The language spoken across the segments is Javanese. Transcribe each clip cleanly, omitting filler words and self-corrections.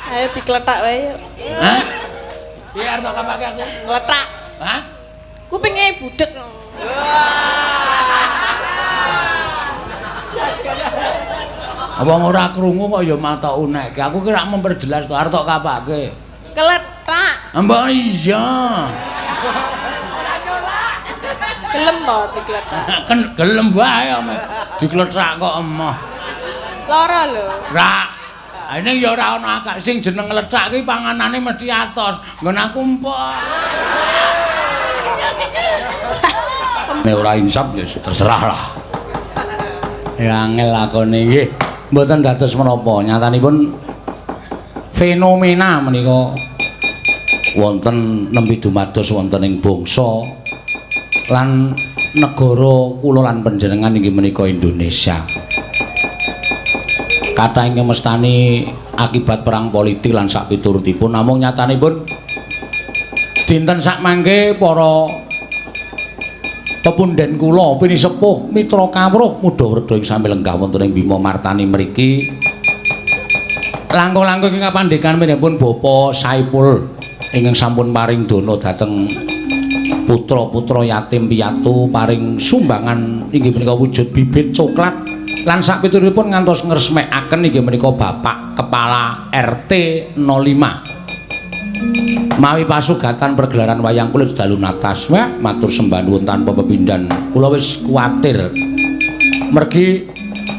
Ayo dikletak wae yuk. Hah? Piye arep tok kapake aku? Ngletak. Hah? Kupinge budek. Wong ora krungu kok ya matok unekke. Aku ki rak memperjelas to arep tok kapake. Kletak. Mbok iya. Gelem to dikletak. Kan gelem wae ome. Dikletak kok emoh. Lara lho. Ra. Ning ya ora ana akak sing jeneng ngletak ki panganane mesti atos. Nggon aku empok. Nek ora insaf ya terserah lah. Ya angel lakone nggih. Mboten dados menapa, nyatanipun fenomena menika wonten nembe dumados wonten ing bangsa lan negara kula lan panjenengan inggih menika Indonesia. Kathah ingkang mestani akibat perang politik lan sapiturutipun, namung nyatanipun dinten sakmangke para pepunden kula pinisepuh mitra kawruh mudha wredha ing sami lenggah wonten ing Bima Martani mriki langkung-langkung ing kapandekan pun Bapak Saipul ingkang sampun paring dana dhateng putra-putra yatim piatu paring sumbangan inggih menika wujud bibit coklat lan sapiturutipun ngantos ngresmekaken inggih menika Bapak Kepala RT 05 mawi pasugatan pergelaran wayang kulit dalu natas. Wah, matur sembah nuwun tanpa pepindhan. Kula wis kuwatir mergi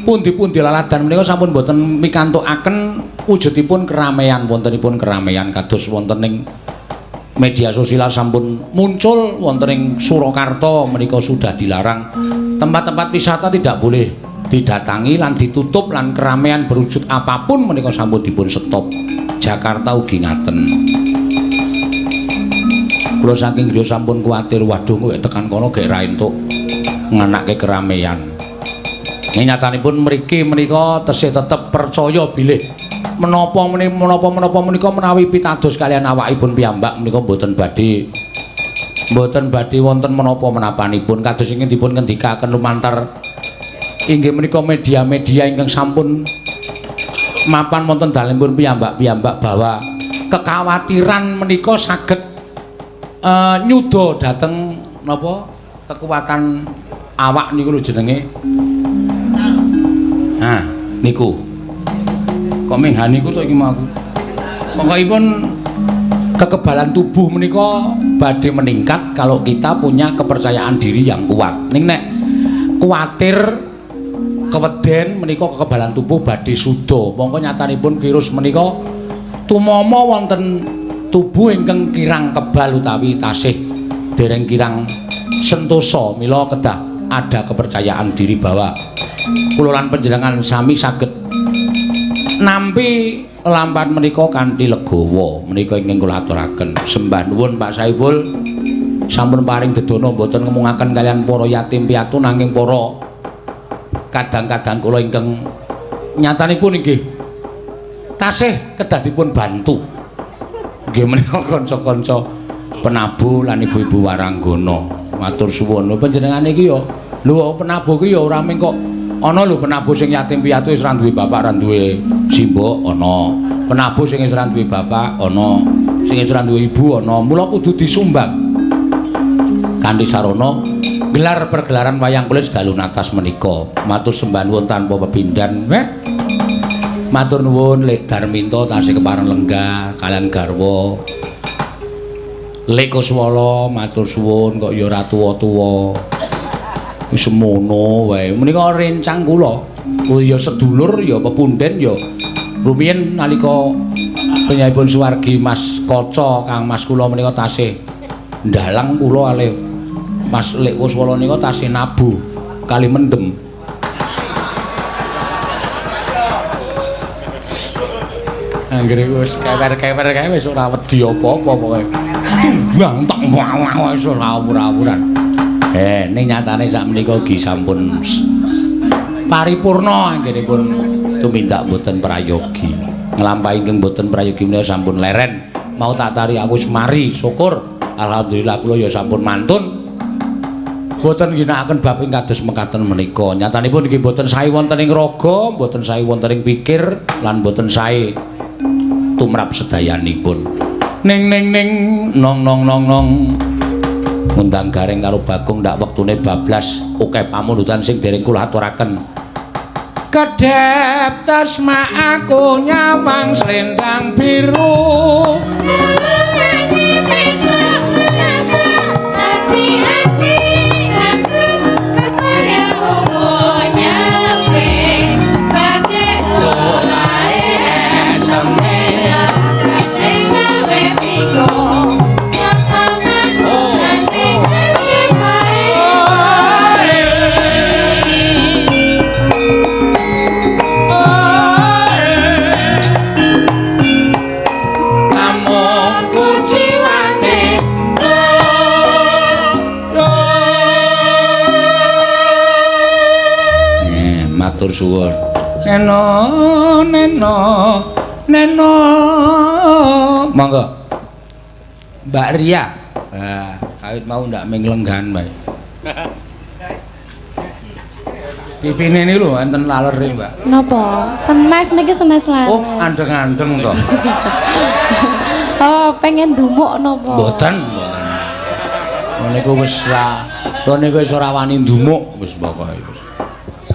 pundi-pundi laladan menika sampun boten mikantukaken wujudipun keramaian, wontenipun keramaian kados wonten ing media sosial sampun muncul wonten ing Surakarta menika sudah dilarang, tempat-tempat wisata tidak boleh didatangi lan ditutup lan keramaian berwujud apapun menika sampun dipun stop. Jakarta ugi ngaten. Kula saking griya sampun kuwatir, waduh kok tekan kono gek ra entuk nganake keramaian. Nyatanipun mriki menika tesih tetep percaya bilih menapa menapa menika menawi pitados kalian awakipun piyambak menika mboten badhe wonten menapa menapanipun kados ingkang dipun ngendikaken lumantar inggih menika media-media ingkang sampun mapan wonten dalemipun piyambak-piyambak bahwa kekhawatiran menika saged nyuda dhateng napa kekuatan awak niku lho jenenge. Ha niku kok menghan niku to iki mau aku. Pokokipun kekebalan tubuh menika badhe meningkat kalau kita punya kepercayaan diri yang kuat. Ning nek kuwatir keweden menika kekebalan tubuh badhe suda. Mongko nyatanipun virus menika tumama wonten tubuh ingkang kirang kebal utawi tasih dereng kirang sentosa, mila kedah ada kepercayaan diri bahwa kula lan panjenengan sami saged nampi lampahan menika kanthi legawa. Menika ingkang kula aturaken. Sembah nuwun Pak Saipul sampun paring dedana mboten ngemungaken kalian para yatim piatu nanging para kadang-kadang kula ingkang nyatanipun inggih tasih kedah dipun bantu. Nggih menika kanca-kanca penabuh lan ibu-ibu waranggana. Matur suwun. Panjenengane iki ya lho penabuh ki ya ora mung kok ana lho penabuh sing yatim piatu wis ra duwe bapak ra duwe simbok ana. Penabuh sing wis ra duwe bapak ana, sing wis ra duwe ibu ana. Mula kudu disumbang. Kanthi sarana gelar pergelaran wayang kulit dalu natas menika. Matur sembah nuwun tanpa pepindhan. Weh. Matur nuwun Lek Darminto tasih kepareng lenggah kalian garwa. Lek Kuswala matur suwun kok ya ora tuwa-tuwa. Wis semono wae. Menika rencang kula. Oh ya sedulur ya pepunden ya. Rumiyin nalika penyahipun suwargi Mas Kaca Kang Mas kula menika tasih ndalang kula alih Mas Lek Kuswala nika tasih nabuh kali mendem. Anggere wis kewer-kewer kae wis ora wedi apa-apa pokoke. Bang tok wah wis ora awur-awuran. Ning nyatane sakmenika ugi sampun paripurna anggenipun tumindak mboten prayogi. Nglampahi ingkang mboten prayogi menika sampun leren. Mau tak tari aku wis mari, syukur. Alhamdulillah kula ya sampun mantun. Mboten ginakaken bab ing kados mekaten menika. Nyatanipun nggih mboten sae wonten ing raga, mboten sae wonten ing pikir lan mboten sae tumrap sedayanipun. Ning ning ning nong nong nong nong ngundang Gareng karo Bagong ndak wektune bablas akeh pamundutan sing dereng kula aturaken. Kedhep tesma aku nyawang slendang biru. Matur suwun. Neno neno neno. Monggo. Mbak Ria. Ah, kawit mau ndak ming lenggahan bae. Pipine niku lho enten lalere, Mbak. Napa? Semes niki semes laler. Oh, andeng-andeng to. Oh, pengen ndumuk napa? Mboten, mboten. Kula niku wis ra, kula niku wis ora wani ndumuk wis pokoke wis.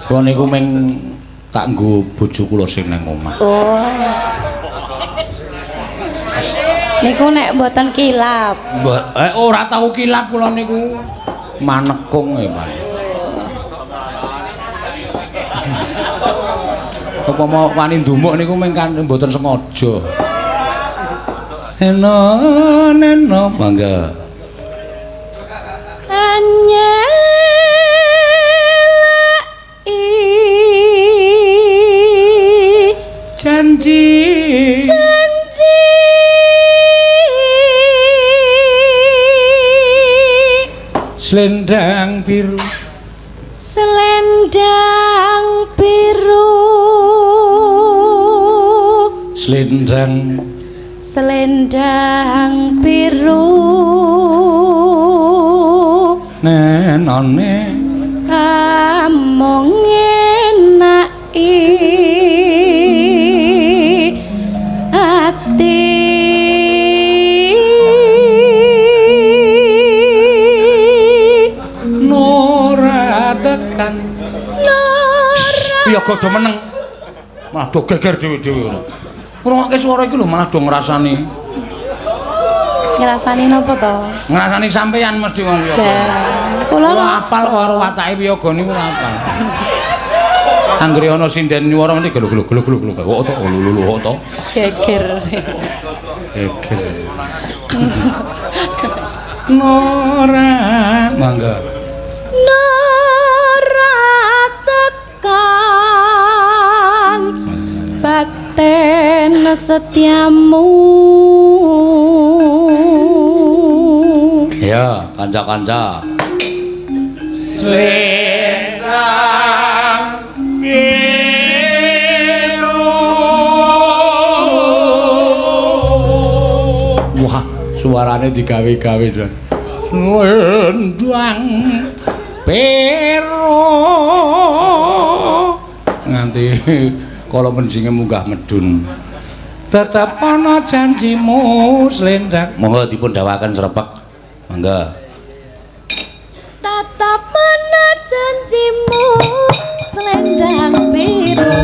Kula niku ming tak nggo bojo kula sing nang omah. Oh. Niku nek mboten kilap. Ora tau kilap kula niku. Manekung e, Pak. Apa mau wani ndumuk niku ming kan mboten sengaja. Eno neno mangga. Janji janji selendang biru, selendang biru, selendang, selendang biru, nenone amung ngenaki ati. Nora tekan nora. Ya do meneng malah do geger dhewe-dhewe ngono. Ngrungokke swara iki lho malah do ngrasani. Ngrasani napa to? Ngrasani sampeyan mesti wong wiyaga. Kula apal karo watake wiyaga niku apal. Anggere ana sinden nyuwara mesti gelo gelo gelo gelo gelo kok to lho lho to. Geger. Geger. Nora mangga. Nora tekan baten setiamu. Ya, kanca-kanca. Selendang biru. Wah, suarane digawe-gawe, Don. Selendang biru. Nganti kala penjinge munggah medun. Tetep ana janjimu selendang. Monggo dipun dawaken srepek. Monggo. Tetep ana janjimu selendang biru.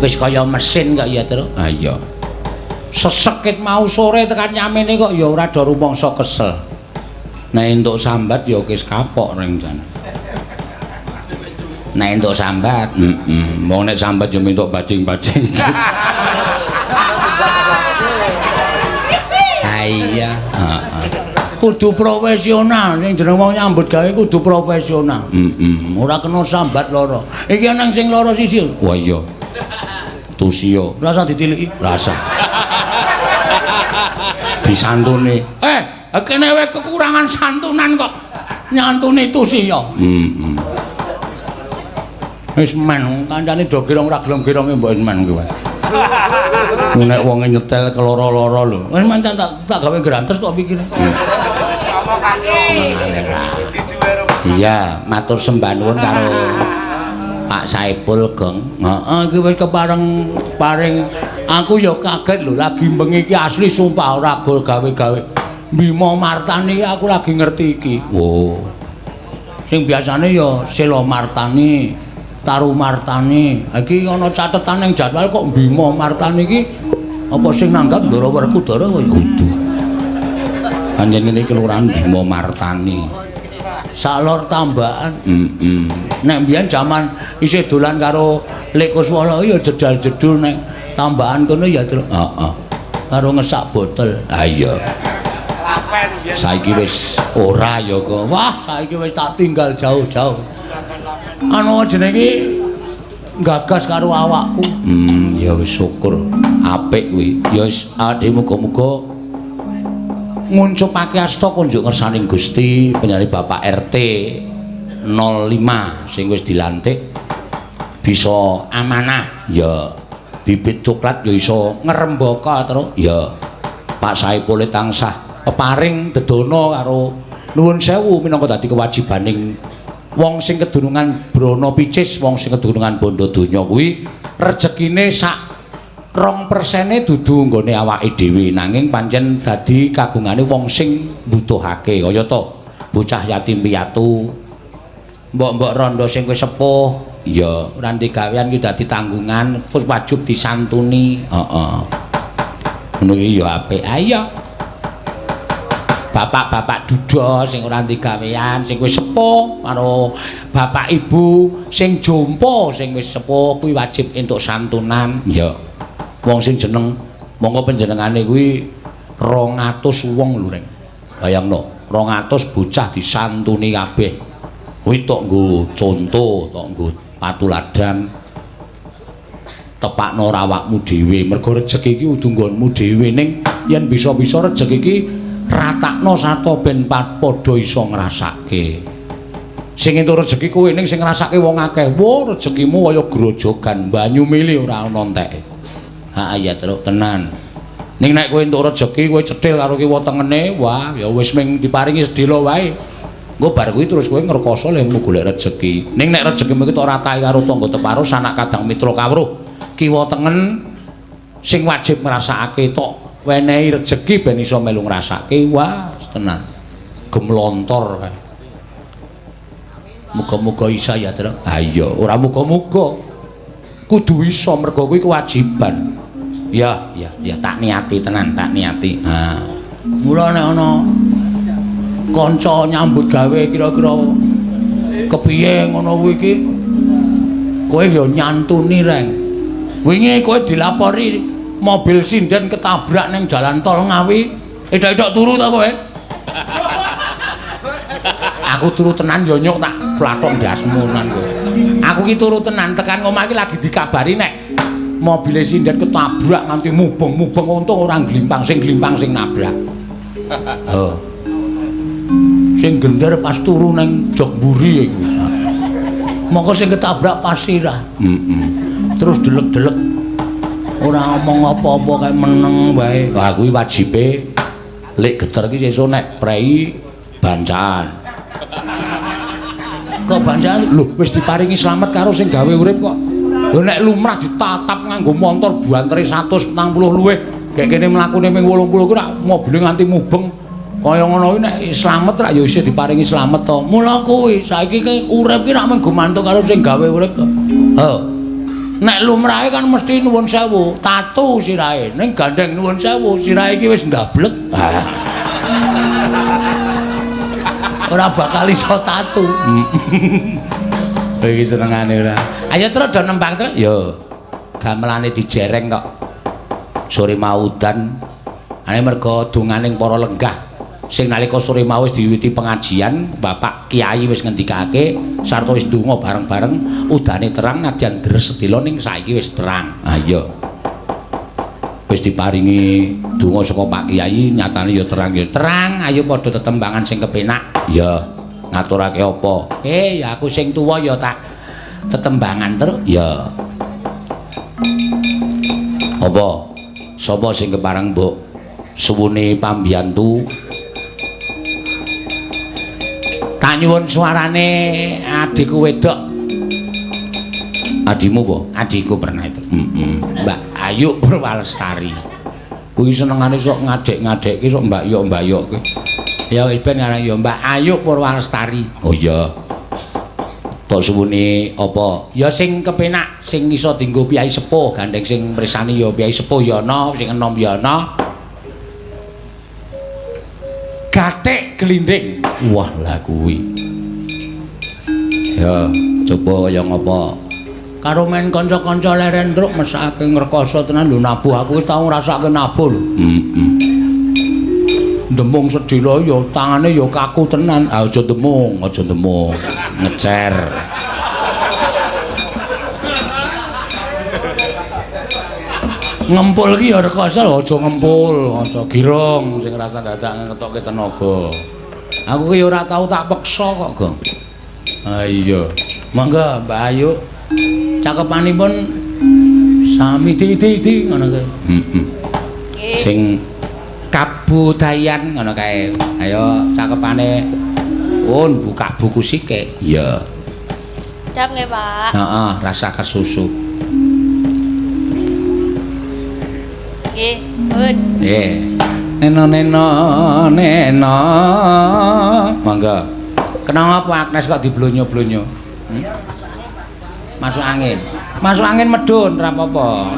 Wis kaya mesin kok ya, Tru. Ha iya. Sesekit mau sore tekan nyamene kok ya ora do rumangsa kesel. Nek entuk sambat ya wis kapok ring jane. Nek entuk sambat, heeh. Wong nek sambat yo entuk bajing-bajing. Ha iya, heeh. Kudu profesional, sing jeneng wong nyambut gawe kudu profesional. Heeh, ora kena sambat lara. Iki ana sing lara siji. Wah iya. Tusiya, rasa ditiliki, rasa. Disantuni. Kene wae kekurangan santunan kok. Nyantuni tusiya. Heeh. Wis men, kancane do girong ora gelem gironge mbok men kuwi. Nek wonge nyetel keloro-loro lho. Wis men tak gawe grantes kok pikire. Iya, matur sembah nuwun karo Pak Saipul Gong. Heeh, iki wis kepareng paring aku ya kaget lho lagi bengi iki asli sumpah ora gol gawe-gawe. Bima Martani aku lagi ngerti iki. Oh. Sing biasane ya Selo Martani, Taru Martani. Iki ana catetan ning jadwal kok Bima Martani iki apa sing nanggap Ndara Werkudara kaya kudu. Pancen ngene iki kelurahan Bima Martani. Salor Tambakan. Heeh. Nek mbiyen jaman isih dolan karo Lek Kuswala ya jedal-jedul nek Tambakan kono ya terus. Heeh. Karo ngesak botol. Ha iya. Saiki wis ora ya kok. Wah, saiki wis tak tinggal jauh-jauh. Anu jenenge iki gagas karo awakku. Ya wis syukur. Apik kuwi. Ya wis awake muga-muga nguncupake asta kunjuk ngersaning Gusti panjenengane Bapak RT 05 sing wis dilantik bisa amanah ya bibit coklat ya iso ngrembaka terus ya Pak Saipul tansah peparing dedana karo nuwun sewu minangka dadi kewajibaning wong sing kedunungan brana picis, wong sing kedunungan bondo donya kuwi rejekine sak 2% dudu nggone awake dhewe nanging pancen dadi kagungane wong sing mbutuhake kaya to bocah yatim piatu, mbok-mbok rondo sing wis sepuh ya ora ndek gawean ki dadi tanggungan terus wajib disantuni. Heeh, ngono iki ya apik. Ha iya, bapak-bapak duda sing ora ndek gawean sing wis sepuh karo bapak ibu sing jompo sing wis sepuh kuwi wajib entuk santunan. Ya wong sing jeneng monggo panjenengane kuwi 200 wong lho reng. Bayangno 200 bocah disantuni kabeh. Kuwi tok nggo conto, tok nggo patuladan. Tepakno awakmu dhewe, mergo rejeki iki kudu nggonmu dhewe ning yen bisa-bisa rejeki iki ratakno sarta ben padha iso ngrasake. Sing entuk rejeki kowe ning sing ngrasake wong akeh. Wo rejekimu kaya grojogan banyu mili ora ana enteke. Ha iya truk tenan. Ning nek kowe entuk rejeki kowe cethil karo kiwa tengene, wah ya wis ming diparingi sedhela wae. Engko bar kuwi terus kowe ngrekoso lehmu golek rejeki. Ning nek rejekimu iki tok ratahi karo tangga teparo sanak kadang mitra kawruh. Kiwa tengen sing wajib ngrasakake tok wenehi rejeki ben iso melu ngrasake. Wah tenan. Gemlontor kae. Muga-muga isa ya, Truk. Ha iya, ora muga-muga. Kudu iso mergo kuwi kewajiban. Ya, ya, ya tak niati tenan, tak niati. Ha. Mula nek ana kanca nyambut gawe kira-kira kepiye ngono kuwi iki kowe ya nyantuni reng. Wingi kowe dilapori mobil sinden ketabrak ning jalan tol Ngawi, etok-etok turu ta kowe? Aku turu tenan ya nyuk tak plathok ndasmu tenan kowe. Aku ki turu tenan tekan omah iki lagi dikabari nek mobile sinden ketabrak nganti mubeng-mubeng, untung ora glimpang, sing glimpang sing nabrak. Oh. Sing gender pas turu nang jok mburi iku. Mongko sing ketabrak pas sirah. Heeh. Terus delek-delek. Ora ngomong apa-apa kae meneng wae. Wah kuwi wajibe lek geter iki sesuk nek prei bancaan. Kok bancaan? Lho wis diparingi slamet karo sing gawe urip kok. Lho nek lumrah ditatap nganggo montor buantere 140 luwih, gek kene mlakune ming 80 kuwi rak mobile nganti mubeng. Kaya ngono kuwi nek slamet rak ya isih diparingi slamet to. Mula kuwi saiki ki urip ki rak mung gumantung karo sing gawe urip to. He. Nek lumrahe kan mesti nuwun sewu, tatu sirahe. Ning gandeng nuwun sewu, sirahe iki wis ndablek. Ora bakal iso tatu. Iki senengane ora. Ayo terus do nembang terus. Yo. Gamelane dijereng kok. Sore mau udan. Ane mergo donganing para lenggah sing nalika sore mau wis diwiwiti pengajian, Bapak Kiai wis ngendikake sarta wis ndonga bareng-bareng, udane terang nadyan deres sedela ning saiki wis terang. Ha iya. Wis diparingi donga saka Pak Kiai, nyatane ya terang ya terang, ayo padha tetembangan sing kepenak. Ya, ngaturake apa? Ya aku sing tuwa ya tak tetembangan terus. Ya. Apa? Sapa sing kepareng mbok suwune pambiyantu? Tak nyuwun suarane adikku wedok. Adimu apa? Adikku pernah itu. Heeh. Mbak Ayu Purwalestari. Kuwi senengane sok ngadek-ngadekke sok mbak yok-mbak yok kuwi. Ya wis ben aran ya Mbak Ayu Purwalestari. Oh iya. Tok suwune apa? Ya sing kepenak, sing iso dienggo piyai sepuh, gandeng sing mresani ya piyai sepuh ya ana, sing enom ya ana. Gathik glinding. Wah, lah kuwi. Ya, coba kaya ngapa? Karo men kanca-kanca leren truk mesake ngrekoso tenan lho nabuh aku wis tau ngrasake nabuh lho. Heeh. Demung sedhela ya tangane ya kaku tenan. Ah aja demung, aja demung. Ngecer. Ngempul ki ya rekoso lho, aja ngempul, aja girong sing rasa dadak ngetokke tenaga. Aku ki ora tau tak peksa kok, Gong. Ha iya. Monggo Mbak Ayu. Cakepanipun sami di ngono kae. Heeh. Sing kabudayan ngono kae. Ayo cakepane pun buka buku sike. Iya. Siap nggih, Pak. Heeh, rasa kesusu. Nggih, pun. Nggih. Neno neno neno. Monggo. Kenapa Agnes kok diblonyo-blonyo? Hmm? Masuk angin. Masuk angin medun ora apa-apa.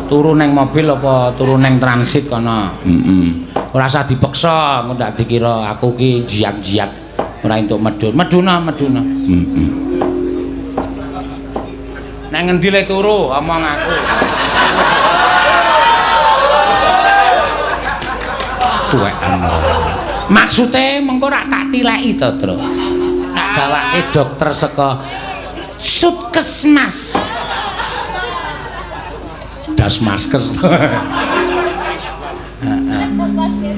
Turu neng mobil apa turu neng transit kono. Heeh. Ora usah dipeksa, engko ndak dikira aku ki jiat-jiat ora entuk medun. Meduna, meduna. Heeh. Nang ngendi le turu omong aku. Tuwekan. Maksude mengko rak tak tileki to, Tru. Tak gawake dokter saka Sutkesmas. Dasmaskes.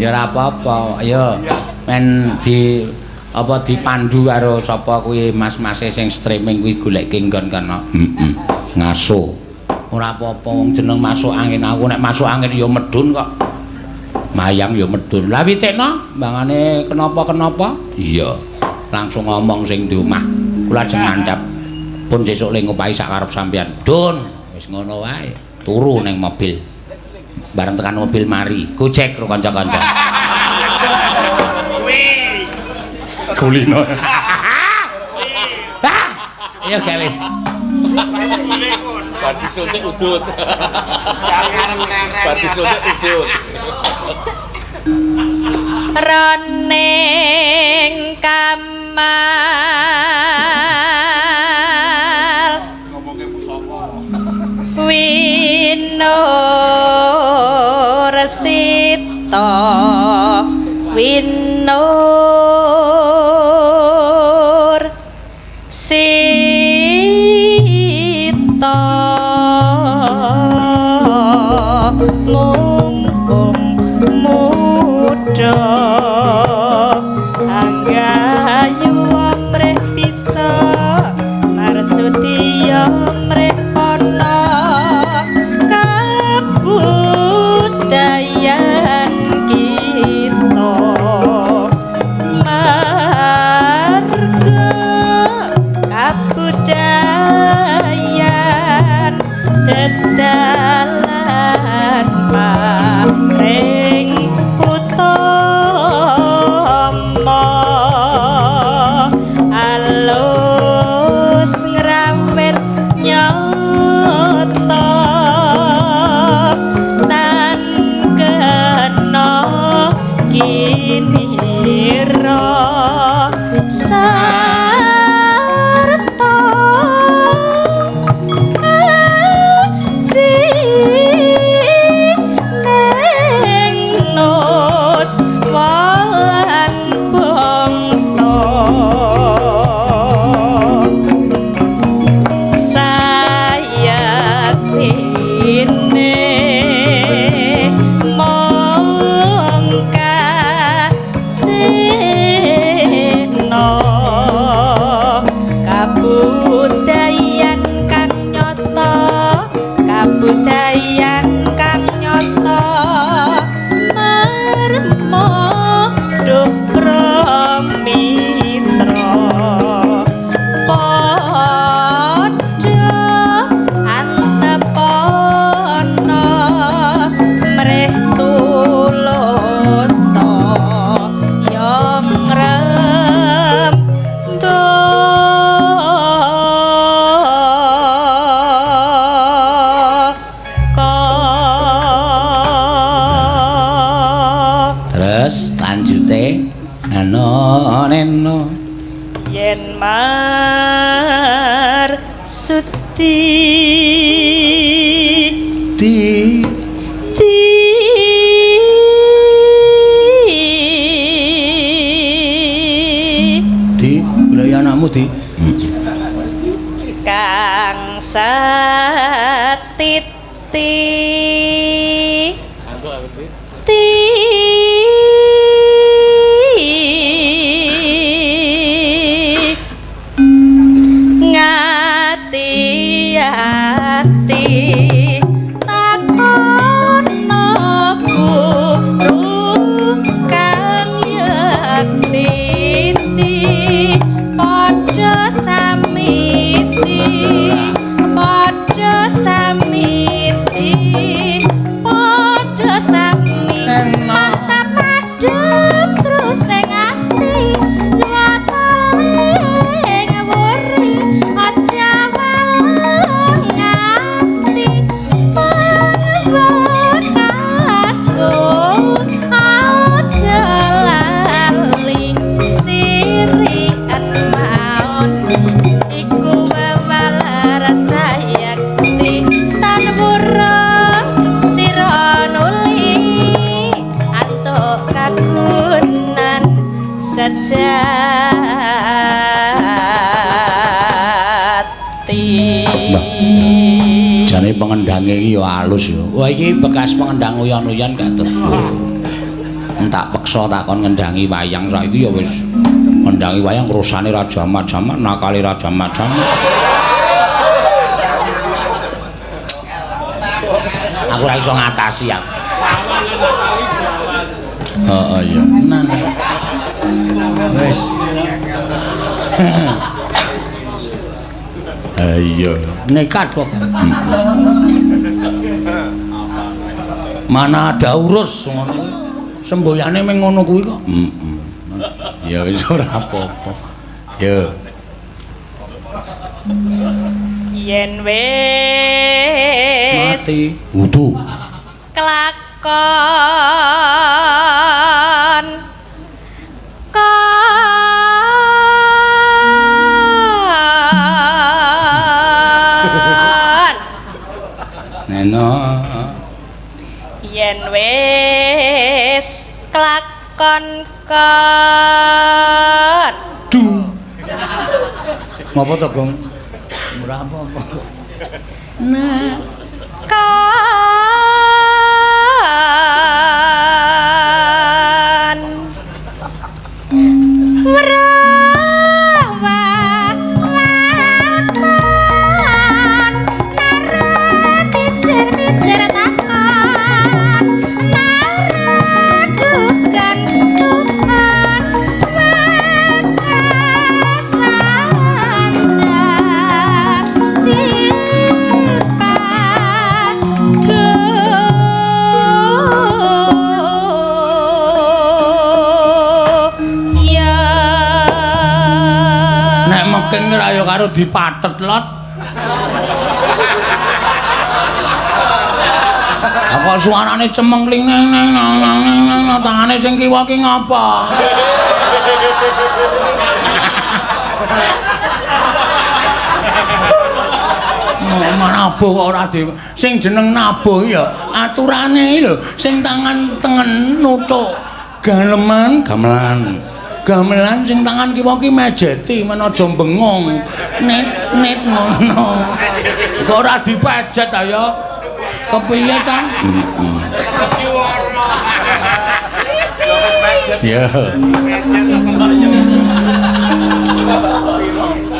Ya ora apa-apa. Ayo men di apa dipandu karo sapa kuwi mas-mase sing streaming kuwi goleke nggon kono. Heeh. Ngaso. Ora apa-apa wong jeneng masuk angin, aku nek masuk angin ya medun kok. Mayang ya medun. Lah witekno mbangane kenapa-kenapa? Iya. Langsung ngomong sing di omah. Kula ajeng ngandhap. Pun sesuk le ngopahi sak karep sampean. Dun, wis ngono wae. Turu ning mobil. Bareng tekan mobil mari, gojek karo kanca-kanca. Kuwi. Kulino. Ah! Iya gawe. Bar disuntik udut. Bar disuntik udut. Roning kamal ngomongke pusaka winur sita winur sita mumpung muda anggayu amrih bisa marsudiya mrih ana kabudayan kita marga kabudayan dedalan mreh tulus ya ngrembaka. Terus lanjute ano neno yen mar suti di di di golek anakmu di. Kang satiti ti ngati-ati takono guru kang yektiti padha samiti padha samiti padha sami mata padhep terus sing ati nyatane ngawuri aja waleng ati pangbekasku aja lali sirian maon iku wewalar sayakti tan wurung sira nuli antuk kagunan sejati. Jane pengendange iki ya alus ya. Wah iki bekas pengendang uyan-uyan gak tebu. Entak peksa takon ngendangi wayang saiki ya wis ngendangi wayang urusane ra jamak-jamak, nakale ra jamak-jamak. Aku ora iso ngatasi aku. Heeh iya. Tenan. Wis. Iya. Nekat kok. Mana ada urus ngono kuwi. Semboyane mung ngono kuwi kok. Heeh. Ya wis ora apa-apa. Ya. Yen wis mati wudu kelakon kon neno yen wis kelakon kon du ngopo to Gong? Ora apa-apa. Nah kon weruh waton nara pijer-pijer takon nara gugan Tuhan wekasanda tipaku ya. Nek meken ora ya karo dipatet lot. Apa suarane cemengling neng neng neng neng neng neng, tangane sing kiwa ki ngapa? Nabuh kok ora di sing jeneng nabuh ya aturane lho, sing tangan tengen nuthuk galeman gamelan. Gamelan sing tangan kiwa ki mejeti men aja bengong. Net net ngono. Kok ora dipejet ta ya? Kepiye ta? Heeh. Ya.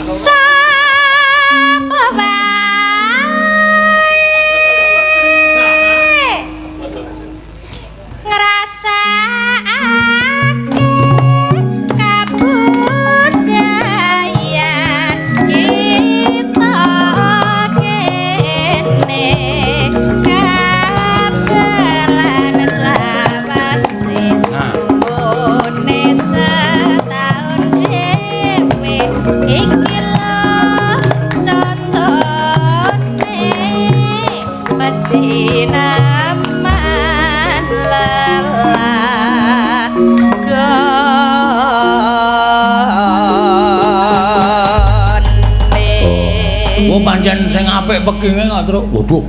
Sapa wae ngrasakake kabudayan kita kene kabelan Mek pekinge kok, Truk. Waduh.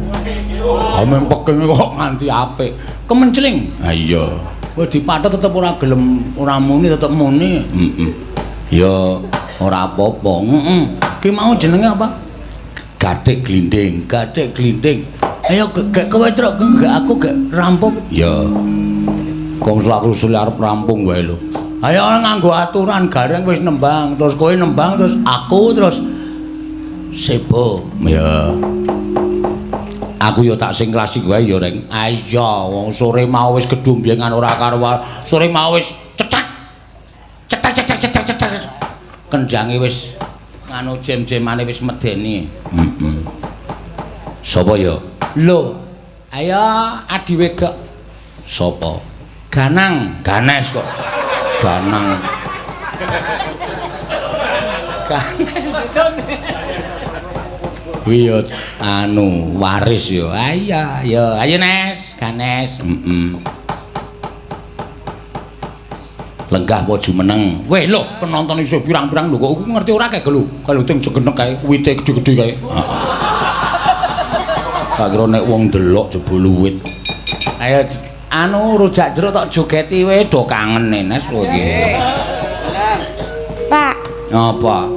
Ame pekinge kok nganti apik. Kemenceling. Ha iya. Kowe dipathet tetep ora gelem, ora muni tetep muni. Heeh. Ya ora apa-apa. Heeh. Ki mau jenenge apa? Gathik glinding, gathik glinding. Ayo gek kowe, Truk, gek aku gek rampung. Ya. Kong aku usul arep rampung wae lho. Ayo nganggo aturan gareng wis nembang, terus kowe nembang terus aku terus sebo. Ya. Aku ya tak sing klasik wae ya, Reng. Ayo wong sore mau wis gedhombengan ora karuan. Sore mau wis cetak. Cetak cetak cetak cetak. Kenjange wis nganu jem-jemane wis medeni. Heeh. Sapa ya? Lho, ayo adi wedok. Sapa? Ganang, Ganes kok. Ganang. Ganes. Kuwi ya anu waris ya. Ayo, ya, ayo Nes, Ganes. Heeh. Lenggah apa jumeneng? Weh lho, penonton iso pirang-pirang lho kok aku ngerti ora kae lho. Kaluting jegenek kae, wite gedhe-gedhe kae. Tak kira nek wong ndelok jebul wit. Ayo anu rujak jeruk tak jogeti wae do kangen Nes kowe iki. Pak. Apa?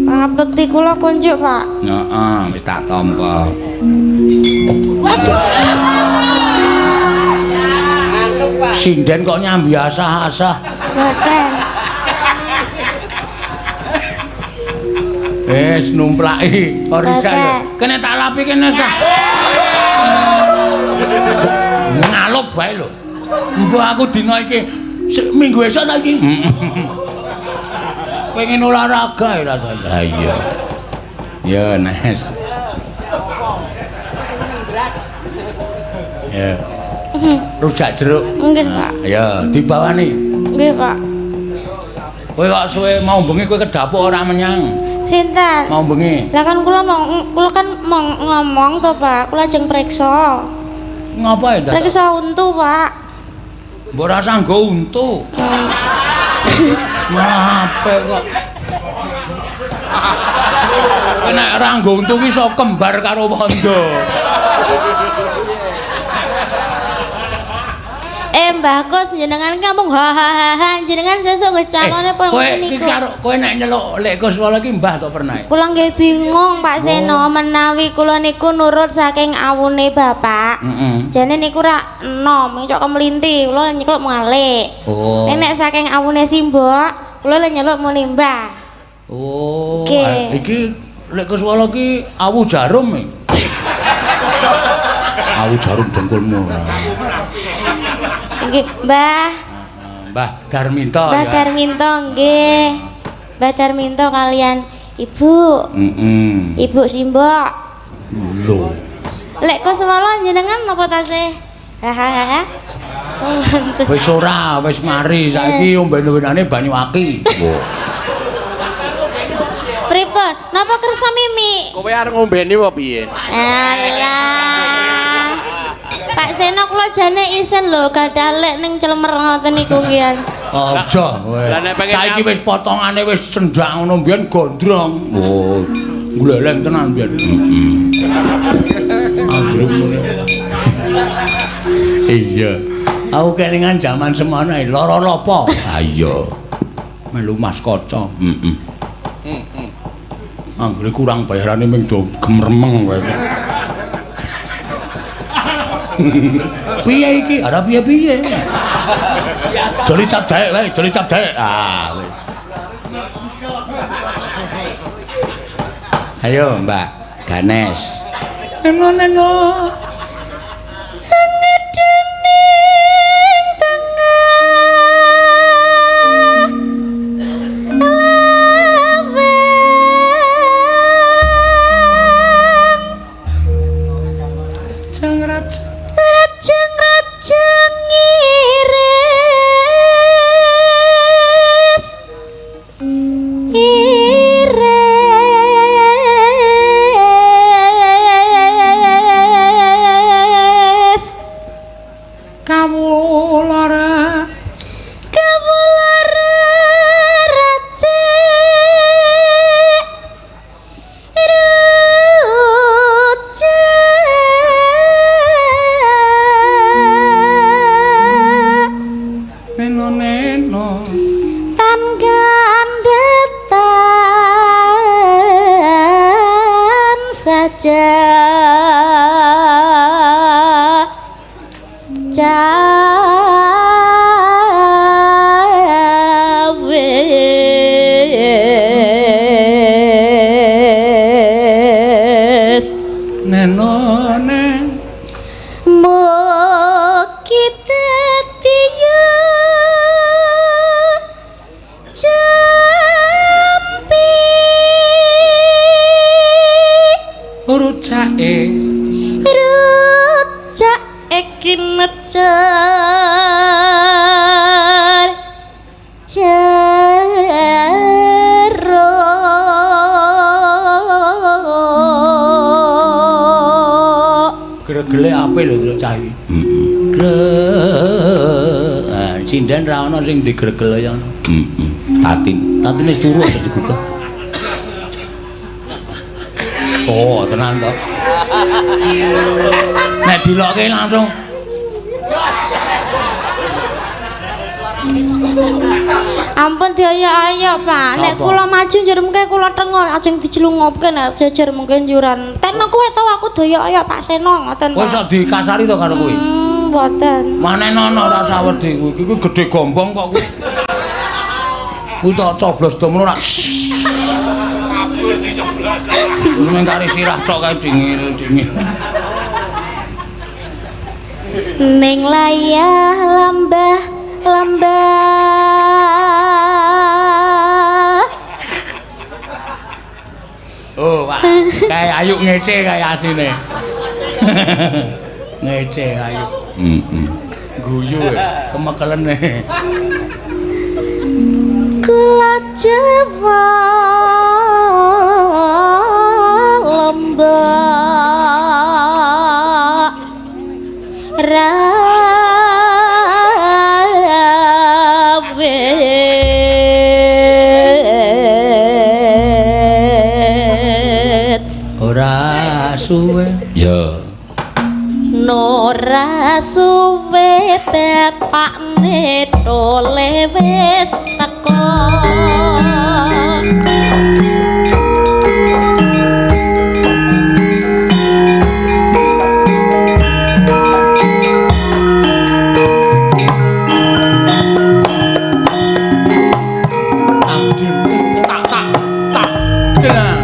Pangabekti kula kunjuk, Pak. Heeh, wis tak tampa. Sinden kok nyambi asah-asah. Mboten. Wis numplaki ora iso. Kene tak lapi kene sah. Ngalup wae lho. Mbok aku dina iki minggu esuk ta iki. Pengen olahraga ya rasane. Ha iya. Ya Nes. Ya. Rujak jeruk. Nggih, Pak. Ya, dibawani. Nggih, Pak. Kowe kok suwe mau bengi kowe kedapuk ora menyang. Sinten? Mau bengi. Lah kan kula mau kula kan mau ngomong to, Pak. Kula ajeng preksa. Ngapa ya, Dadak? Preksa untu, Pak. Mbok ora nggo untu. Malah apik kok. Nek ora nggo untu ki iso kembar karo wondo. Mbah Kus jenengan ngomong ha ha ha ha jenengan sesuk nggih calone pun kowe iki karo kowe nek nyeluk Lek Kuswala iki mbah to pernah? Kula nggih bingung Pak Seno menawi kula niku nurut saking awune bapak. Heeh. Jane niku ra enom, cok kemlinthi, kula nyeluk malik. Oh. Nek saking awune simbok, kula nyeluk muni mbah. Oh, iki Lek Kuswala iki awu jarum iki. Awu jarum dengkulmu. Nggih, Mbah. Mbah Darminto Mbah ya. Darminto nggih. Mbah Darminto kalian Ibu. Heeh. Ibu simbok. Lho. Lek Kuswala jenengan napa tasih? Hahaha. Wis ora, wis mari saiki omben-ombenane banyu aki. Pripun? Napa kersa mimi? Kowe arep ngombeni apa piye? Alah. Pak Seno kula jane isen lho gadah lek ning clemer ngoten niku ngian. Aja kowe. Saiki wis potongane wis sendak ngono mbiyen gondrong. Oh, gleleng tenan mbiyen. Heeh. Iya. Aku kelingan jaman semono lara lopo. Ha iya. Melu Mas Kaca. Heeh. Heeh. Anggere kurang bayarane ming do gemremeng kowe. Piye iki? Ora piye-piye. Joli cap jaek wae, joli cap jaek. Ah, wis. Ayo, Mbak Ganes. Neno-neno. Ngedening tengah lawang. Jeng raja. Rajeng-rajeng iris iris Kawula kawula racik Cawe Nenone mugi dadi jampi rujake rujak kinecer jero. Gregele apik lho ndelok cah iki. Heeh. Sinden ra ono sing digregel ya ono. Heeh. Tatin. Tatin wis turu aja digugah. Oh, tenan to. Nek dilokke langsung. Ampun dioyo-oyo, Pak. Nek kula maju njur mungkin kula tengok ajeng dijelungupke nek jejer mungkin yuran. Tekno kowe tau aku doyo-oyo Pak Seno ngoten, Kowe Pak. iso dikasari to karo kowe? Mboten. Manenono rasa wedi kuwi. Kuwi gedhe gombong kok kuwi. Kuwi tok coblos domono ora. Kabur dicoblos. Terus mung kari sirah tok kae dingil-dingil. Ning layah lambah lambah. Oh, Pak. Kae ayuk ngece kae asine. Ngece ayu. Heeh. Guyu e, kemekelene. Kula Jawa lembah rawit Ora suwe. Ya. Nora suwe bapakne tole wis teko. Tak tak tak. Tenang.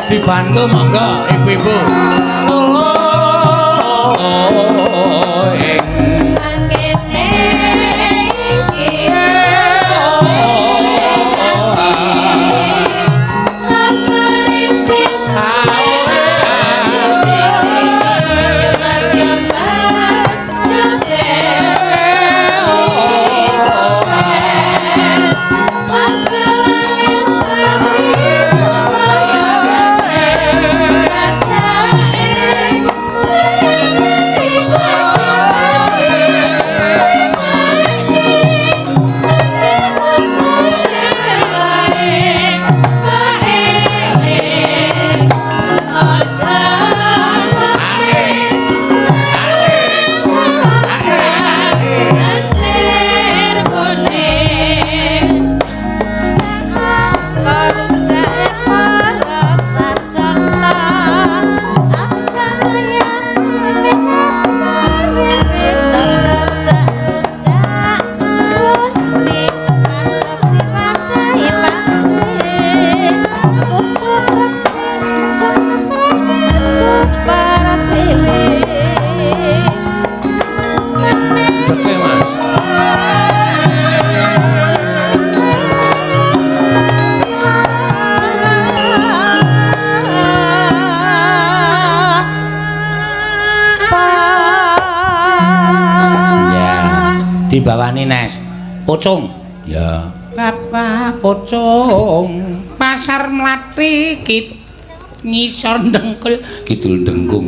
Dibantu monggo ibu-ibu. Ing Mangkene iki. Dibawani Nes. Pocong. Ya. Bapak pocong pasar Mlati kit ngisor dengkul kidul dengkung.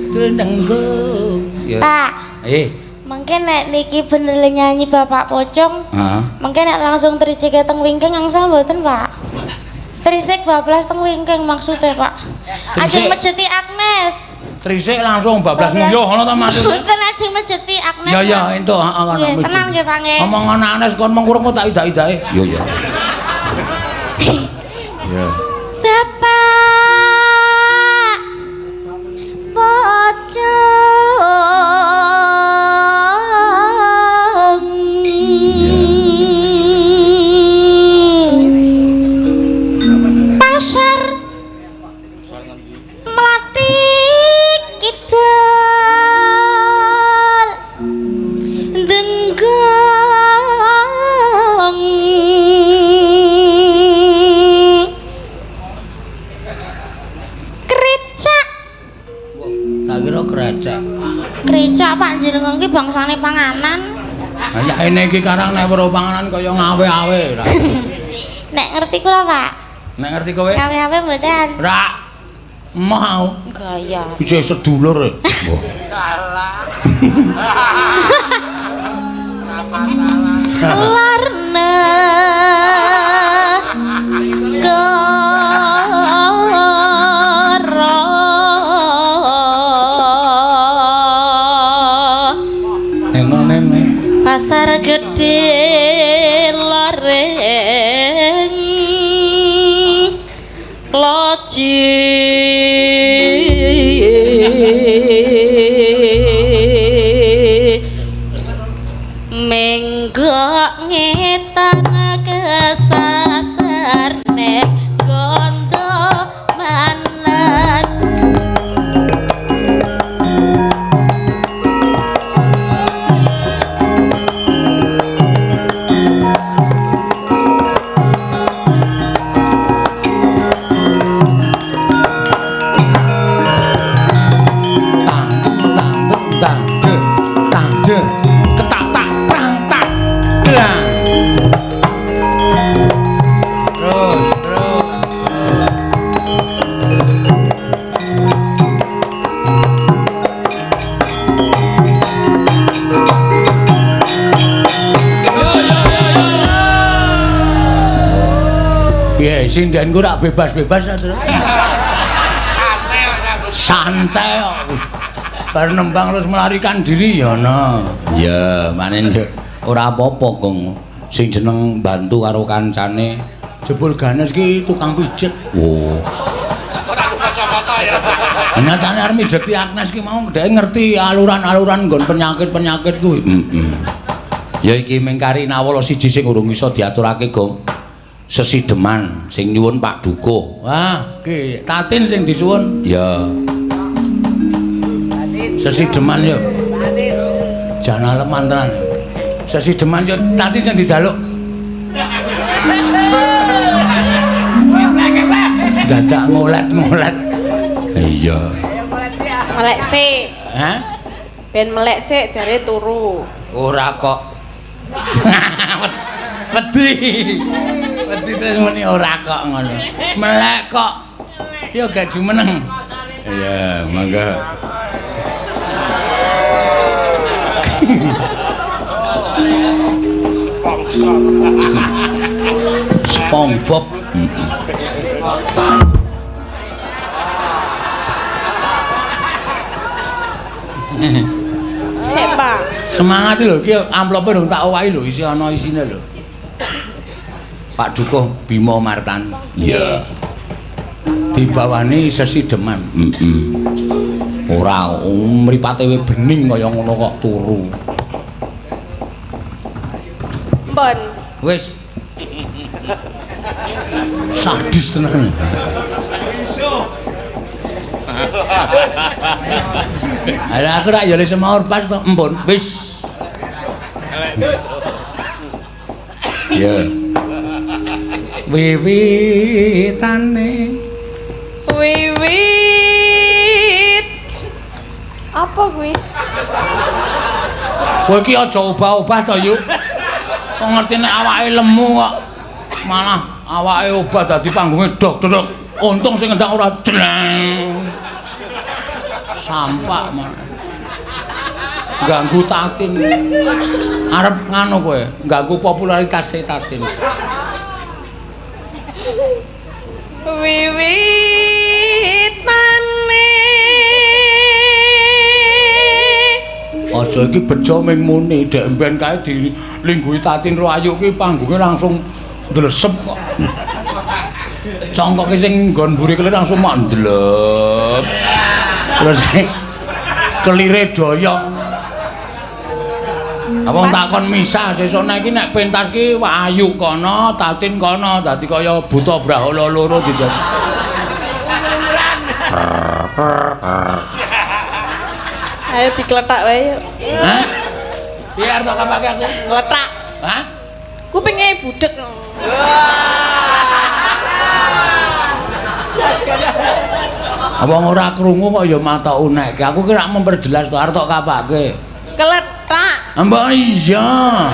Kidul dengkung. Ya. Pak. Mungkin nek niki bener nyanyi Bapak Pocong. Heeh. Mungkin nek langsung tricike teng wingking angsal mboten, Pak? Trisik bablas teng wingking maksudnya, Pak. Ajeng mejeti Agnes. Trisik langsung bablas nguyuh ngono ta maksudnya? Mboten ajeng mejeti Agnes. Ya ya entuk heeh kono. Tenan nggih, Pak nggih. Omong Agnes kon mengkurung kok tak idak-idake. Ya ya. Ya. Bapak Pocong. Pasar Mlati Kidul Denggong Krecak. Tak kira krecek. Krecak Pak jenengan iki bangsane panganan. Ha ya ini iki karang nek weruh panganan kaya ngawe-awe. Nek ngerti kula, Pak. Nek ngerti kowe? Ngawe-awe mboten. Ora. Mau. Gaya. Isih sedulur. Salah. Ora masalah. Larna kara Neno-neno. Pasar Gede Lareng Loji. Menggok ngetan kesasar nek gondo manan. Tang tang tang de tang de ketak tak prang tak blang. Terus terus. Yo yo yo yo. Piye sindenku rak bebas-bebas ta, Tru? Santai Mas. Santai kok. Bar nembang terus melarikan diri ya no. Ya, manen ora apa-apa, Gong. Sing jeneng bantu karo kancane. Jebul Ganes ki tukang pijet. Oh. Ora aku kacamata ya. Nyatane arep mijeti Agnes ki mau dhek ngerti aluran-aluran nggon penyakit-penyakit kuwi. Heeh. Ya iki mengkari nawala siji sing urung iso diaturake, Gong. Sesideman sing nyuwun Pak Dukuh. Wah, ki Tatin sing disuwun. Ya. Sesideman yo. Jan aleman tenan. Sesideman yo Tatin sing dijaluk. Dadak ngolet-ngolet. Iya. Melek sik. Hah? Ben melek sik jare turu. Ora kok. Wedi. Wedi terus muni ora kok ngono. Melek kok. Ya gak jumeneng. Iya, mangga. Sponsor. SpongeBob. Sik, Pak. Semangat lho iki amplope durung tak owahi lho, isi ana isine lho. Pak Dukuh Bima Martan. Iya. Dibawani sesideman. Heeh. Ora mripate we bening kaya ngono kok turu. Mpun. Wis. Sadis tenan. Lah aku rak ya le semaur pas to. Empun, wis. Ya. Wiwitane Wiwit. Apa kuwi? Kowe iki aja obah-obah to, Yuk. Kok ngerti nek awake lemu kok malah awake obah dadi panggunge dok-dok. Untung sing ngendang ora jleng. Sampak malah. Ganggu Tatin. Arep nganu kowe, ganggu popularitas Tatin. Wiwitane aja iki bejo ming muni, dek mben kae dilingguhi Tatin ro Ayu ki panggunge langsung ndlesep kok. Congkoke sing nggon mburi kelir langsung mak ndlep. Terus kelire doyong. Apa takon misah sesuk nek iki nek pentas ki Ayu kono, Tatin kono, dadi kaya buta brahala loro dijaj. Ayo dikletak wae yuk. Hah? Piye arep tak kapake aku? Ngletak. Hah? Kupinge budhek. Apa ora krungu kok ya mata unekke. Aku ki rak memperjelas to arep tak kapake. Kletak. Mbok iya.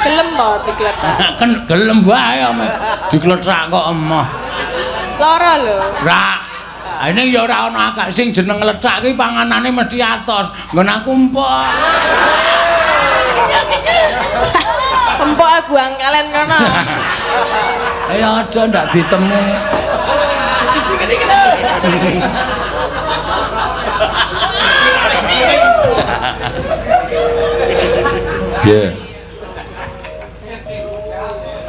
Gelem to dikletak. Kan gelem wae ome. Dikletak kok emoh. Lara lho. Ra. Ini ya ora ana akak sing jeneng ngletak ki panganane mesti atos. Nggon aku empok. Empok buang kalen kono. Ayo aja ndak ditemu. Yeah.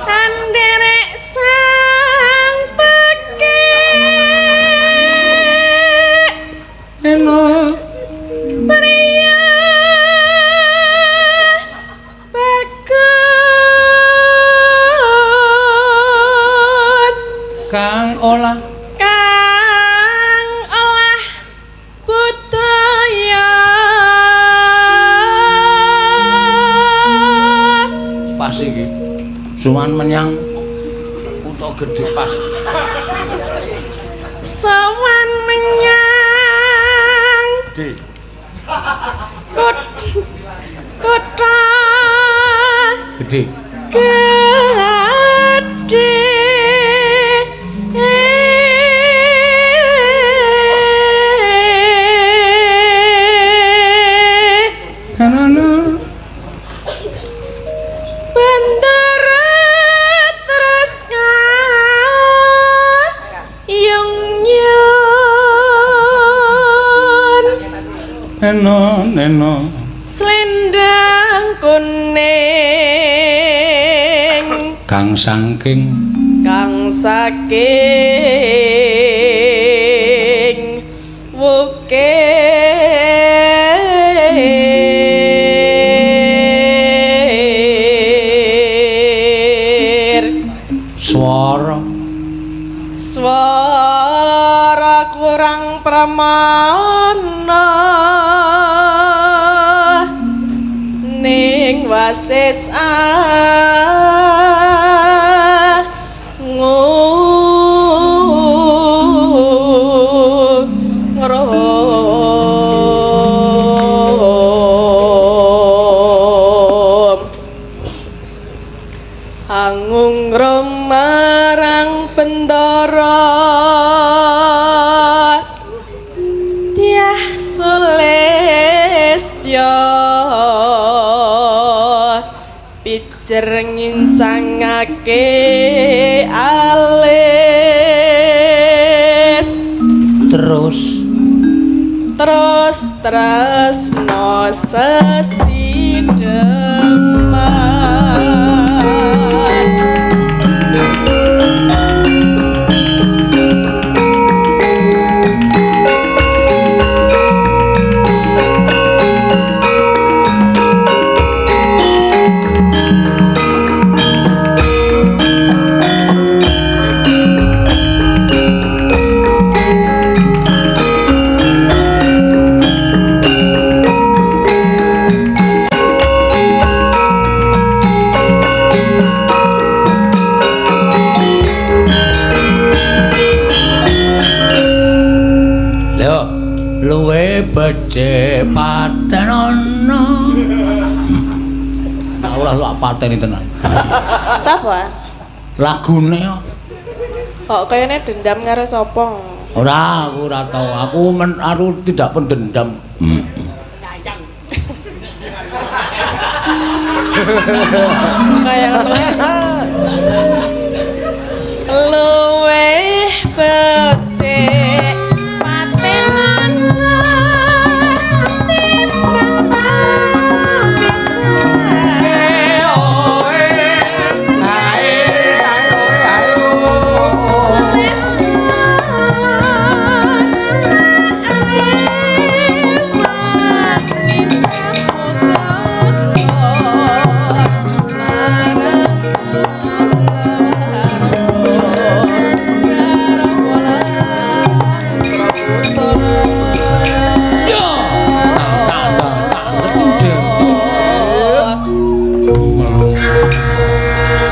Anderek sang pekek Elo pria bagus kang olah budaya. Pas iki suwan menyang kutha gedhe pas. Sowan menyang D. Kota gedhe. Gedhe. Neno neno selendang kuning kang saking wukir swara swara kurang pramana ning wasis angungrum angungrum marang bendara Dyah Sulistya pijer ngincangake alis terus terus tresno sesideman. Becik patenono. Nah ora tak pateni tenan. Sapa? Lagune kok. Kok kayane dendam karo sapa? Ora, aku ora tau. Aku tidak pendendam. Kaya ngono. Luwih becik patenono timbang Yo. Tak tak tak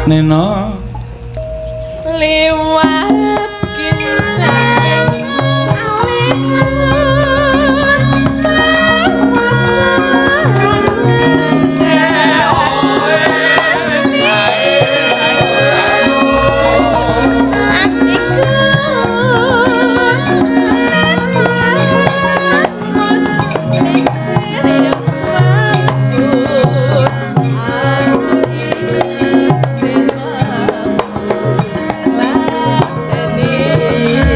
Nena liwat kincang alis. Aku isih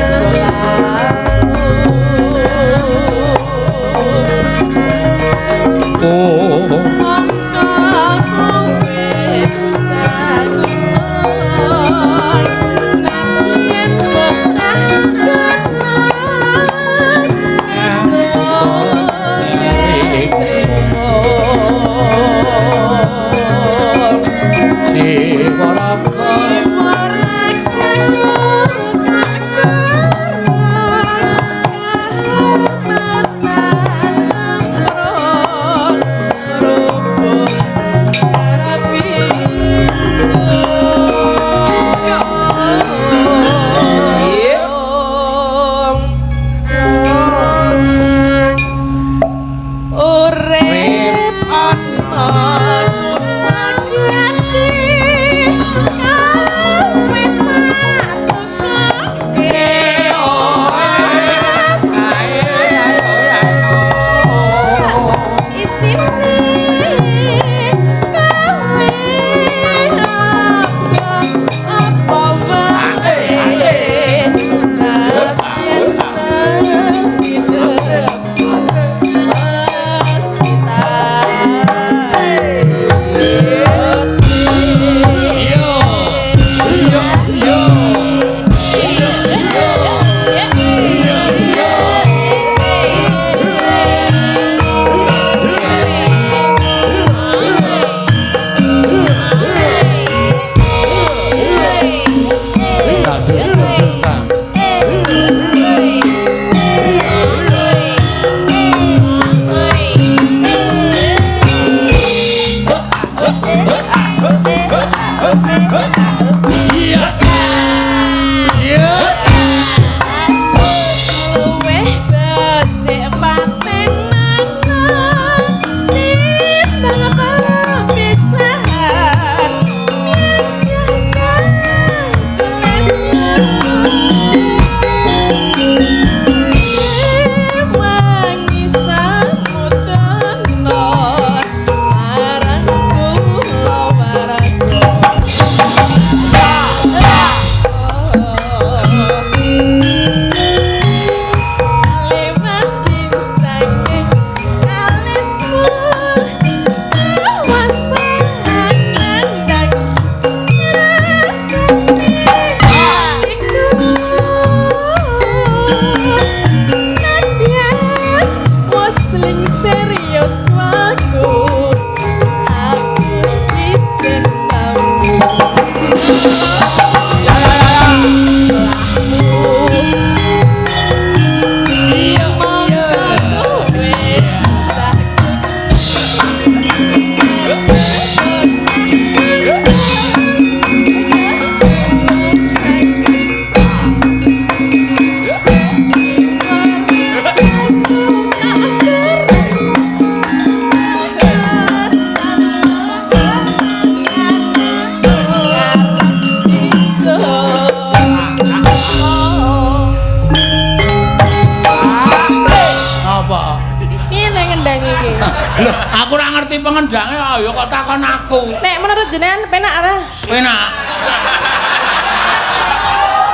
pengendange ayo kok takon aku. Nek menurut jenengan penak ora? Penak.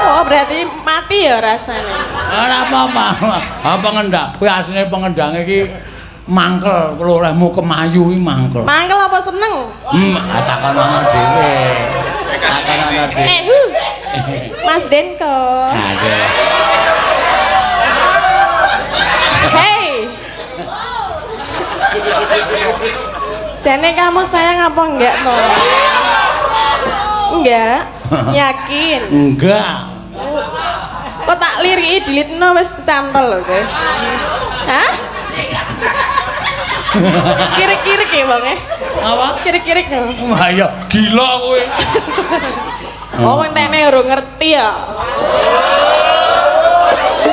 Oh, berarti mati ya rasane. Ora apa-apa. Ha pengendang, kuwi asline pengendange iki mangkel, olehmu kemayu iki mangkel. Mangkel apa seneng? Takon ana dhewe. Takon ana dhewe. Mas Denko. Aduh. Hey. Jane kamu sayang apa enggak toh? Enggak. Yakin? Enggak. Kok tak liriki dilitno wis kecantol lho kowe. Hah? Kirik-kirik ya wong e. Apa? Kirik-kirik. Wah ya gila kowe. Oh wong tene urung ngerti ya.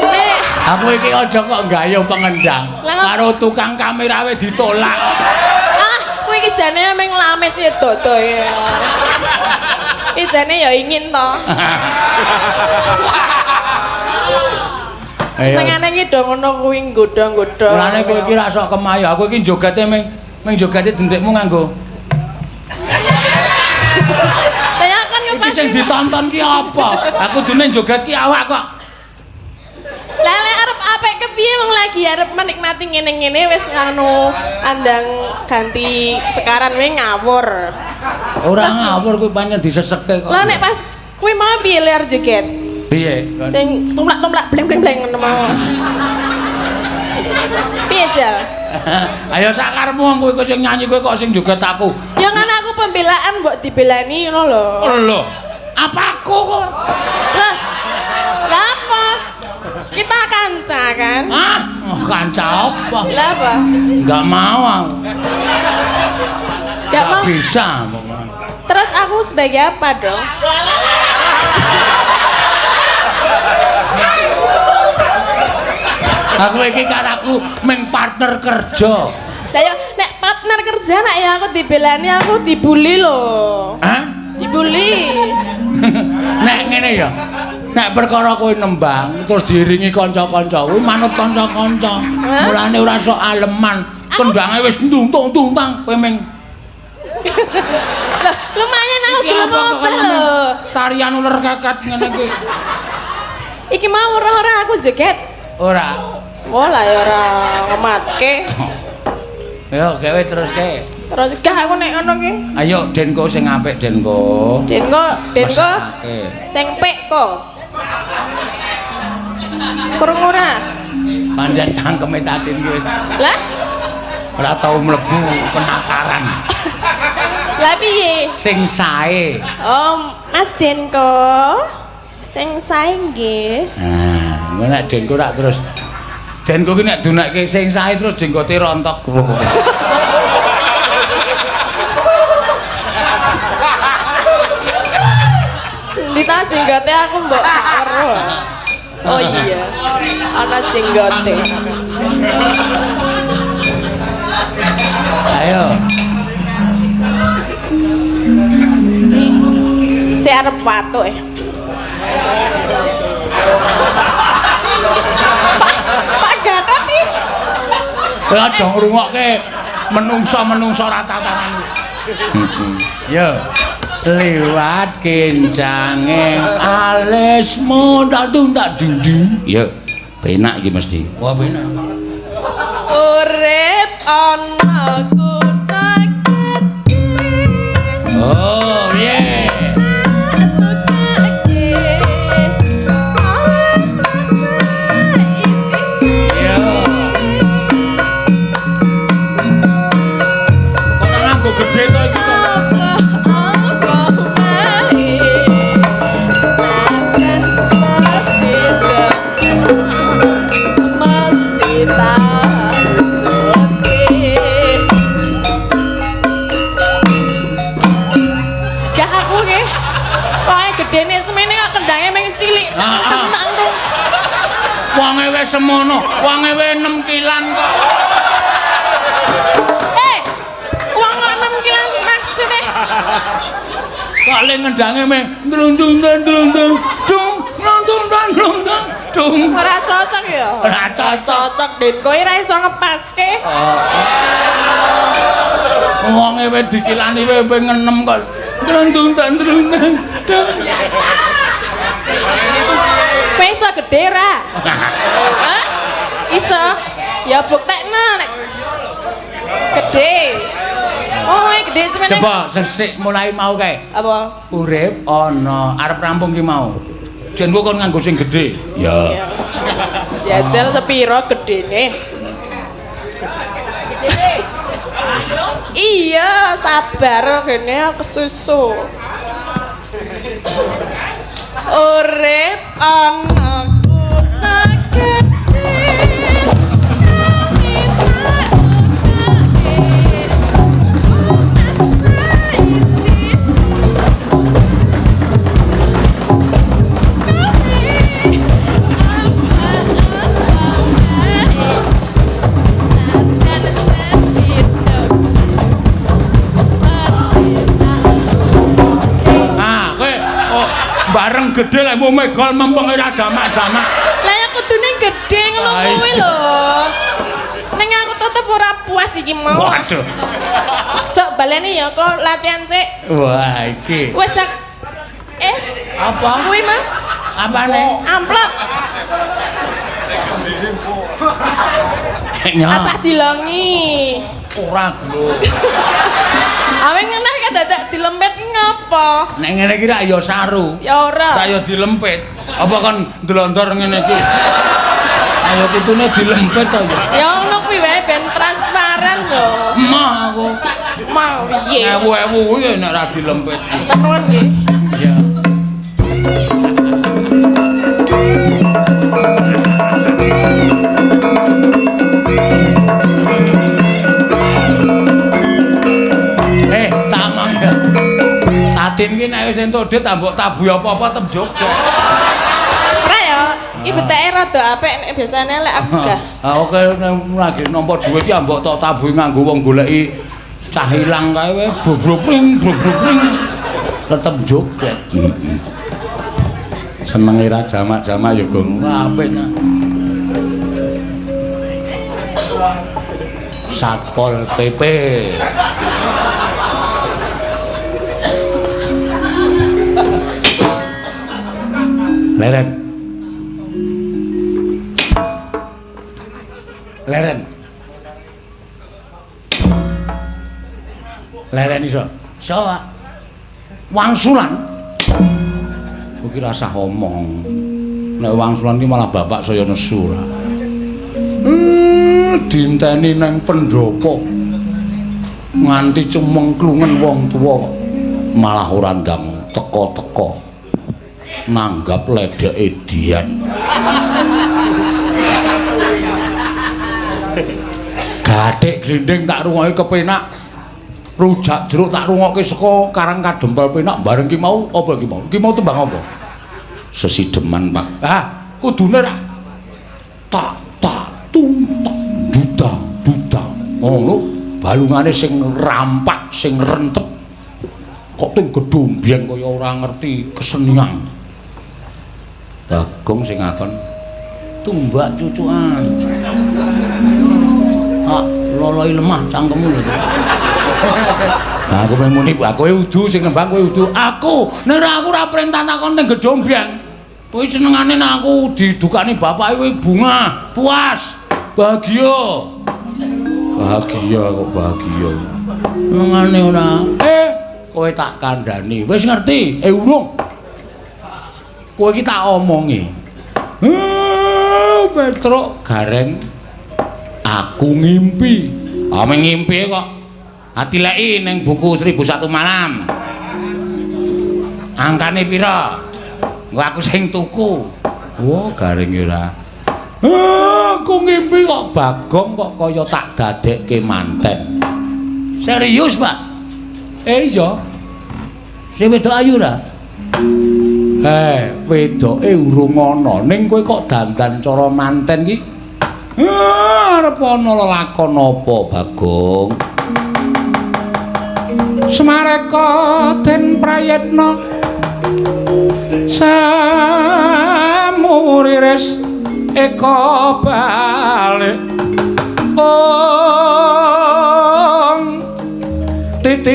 Nek aku iki aja kok gayuh pengendang. Karo tukang kamera we ditolak. Ah, kowe iki jane meng lamis ya dodo ya. Iki jane ya ingin to. Senengane iki do ngono kuwi nggodha-nggodha. Mulane kowe iki ra sok kemayu. Aku iki jogete meng jogete dendekmu nganggo. Lah ya kan iki sing ditonton ki apa? Aku dene joget ki awak kok. Lah lek arep apik kepiye wong lagi arep menikmati ngene-ngene wis nganu andang ganti sekaran we ngawur. Ora ngawur kuwi pancen diseseke kok. Lah nek pas kuwi mau piye ler joget? Piye? Sing tumlak-tumlak bleng-bleng-bleng ngono mau. Piye jal? Ayo sakarepmu wong kowe sing nyanyi kowe kok sing joget aku. Ya kan aku pembelaan mbok dibelani ngono lho. Lho, apa aku kok? Lah. Lah apa? Kita kanca kan? Ah, kanca apa? Lah apa? Enggak mau aku. Enggak mau. Bisa. Terus aku sebagai apa dong? Aku iki karo aku meng partner kerja. Lah ya nek partner kerja nek ya aku dibelani aku dibully lho. Hah? Dibully. Nek ngene ya. Nek perkara kowe nembang terus diiringi kanca-kanca kuwi manut kanca-kanca. Mulane ora sok aleman. Kendange wis ntuntung-tuntang kowe meng. Loh, lumayan aku gelem apa lho. Tarian uler keket ngene iki. Iki mau ora-ora aku joget. Ora. Wah lah ya ora ngematke. Ayo gawe teruske. Terus gah aku nek ngono ki. Ayo Denko sing apik Denko. Denko, Denko. Sing pek kok. Krungu ora? Pancen cangkeme Tatin ki wis. Lah? Ora tau mlebu penataran. Lah piye? Sing sae. Oh, Mas Denko. Sing sae nggih. Nah, ngono nek Denko rak terus Denko ki nek dunekke sing sae terus jenggote rontok. Ndi ta jenggote aku mbok gak weruh. Oh iya. Ana jenggote. Ayo. Sik arep watuk e. Pak Gatot iki. Kowe aja ngrungokke menungsa-menungsa rata-rata. Yo. Liwat kencange alismu tak tuntak dinding. Yo. Penak iki mesti. Wah, penak. Urip ana kutha gedhe. Oh, yeah. Gede to iki kok. Gah aku ki. Pokoke gedene semene kok kendange mung cilik. Tentang dong. Wonge wis semono, wonge wis 6 kilan kok. Kok le ngendange meh ndrung-ndrung ndrung-ndrung dung ndrung ndrung dung. Ora cocok ya. Ora cocok. Cocok Den kowe ora iso ngepaske. Wonge wis dikilani wae ping 6 kok. Trundung trundung. Kowe iso gedhe ra? Hah? Iso. Ya buktekno nek gedhe. Oh, gedhe semene. Coba sesik mulai mau kae. Apa? Urip ana arep rampung ki mau. Jen ku kon nganggo sing gedhe. Ya. Jajal sepiro gedene? Iya, sabar kene kesusu. Urip ana kutha gedhe. Ah, kowe oh, bareng gedhe lek mu megol mempeng ora jamak-jamak. Lah ya kudune gedhe ngono kuwi lho. Ning aku tetep ora puas iki mau. Waduh. Cok baleni ya kok latihan sik. Wah, iki. Wis apa? Kuwi mah. Apane? Amplop. Asah dilongi. Ora lho. Awe ngeneh kok dadak dilempit ngapa? Nek ngene iki rak ya saru. Ya ora. Rak ya dilempit. Apa kon ndlondor ngene iki? Ayo kutune dilempit to ya. Ya ngono kuwi wae ben transparan lho. Emoh aku. Mau piye? Ewu-ewu kuwi nek ora dilempit. Tenan nggih. Iya. Tatin ki nek wis entuk dhuwit mbok tabuhi apa-apa tetep joget. Ora ya, iki beteke rada apik nek biasane lek aku gak. Ah oke lagi nampa dhuwit ki mbok tok tabuhi nganggo wong goleki cah ilang kae wae brobropring brobropring tetep joget. Heeh. Senenge ra jamak-jamak ya Gong. Wah apik nah. Satpol PP. Leren. Leren. Leren iso. Iso, Pak. Wangsulan. Kowe ki rasah omong. Nek wangsulan ki malah bapak saya nesu ora. Dinteni nang pendopo. Nganti cemengklungen wong tuwa malah ora ndang teka-teka. Nanggap ledeke Dian. Gathik glinding tak rungokke kepenak. Rujak jeruk tak rungokke saka Karang Kadempel penak bareng ki mau apa ki mau? Ki mau tembang apa? Sesideman, Pak. Ah, kudune ra tak tak tung tak duda duda. Ngono balungane sing rampak, sing rentep. Kok ting gedhombyeng kaya ora ngerti kesenian. Bagong sing ngakon tumbak cucukan. Ah, loloi lemah cangkemmu lho. Nah, aku muni, kowe udu sing nembang kowe udu. Aku, nek aku ora perintah takon ning gedhombyeng. Kowe senengane nek aku didukani bapake kowe bunga, puas, bahagia. Bahagia kok bahagia. Senengane ora. Kowe tak kandhani. Wis ngerti? Urung. Kowe iki tak omongi. Petruk gareng aku ngimpi. Ah ngimpi kok. Atileki ning buku 1001 Malam. Angkane pira? Engko aku sing tuku. Wah, gareng ora. Aku ngimpi kok Bagong kok kaya tak dadekke manten. Serius, Pak? Iya. Sing wedok ayu ra? Wedoke urung ana, ning kowe kok dandan cara manten ki? Arep ana lelakon apa, Bagong? Semareka den prayitna samuriris eka balik ong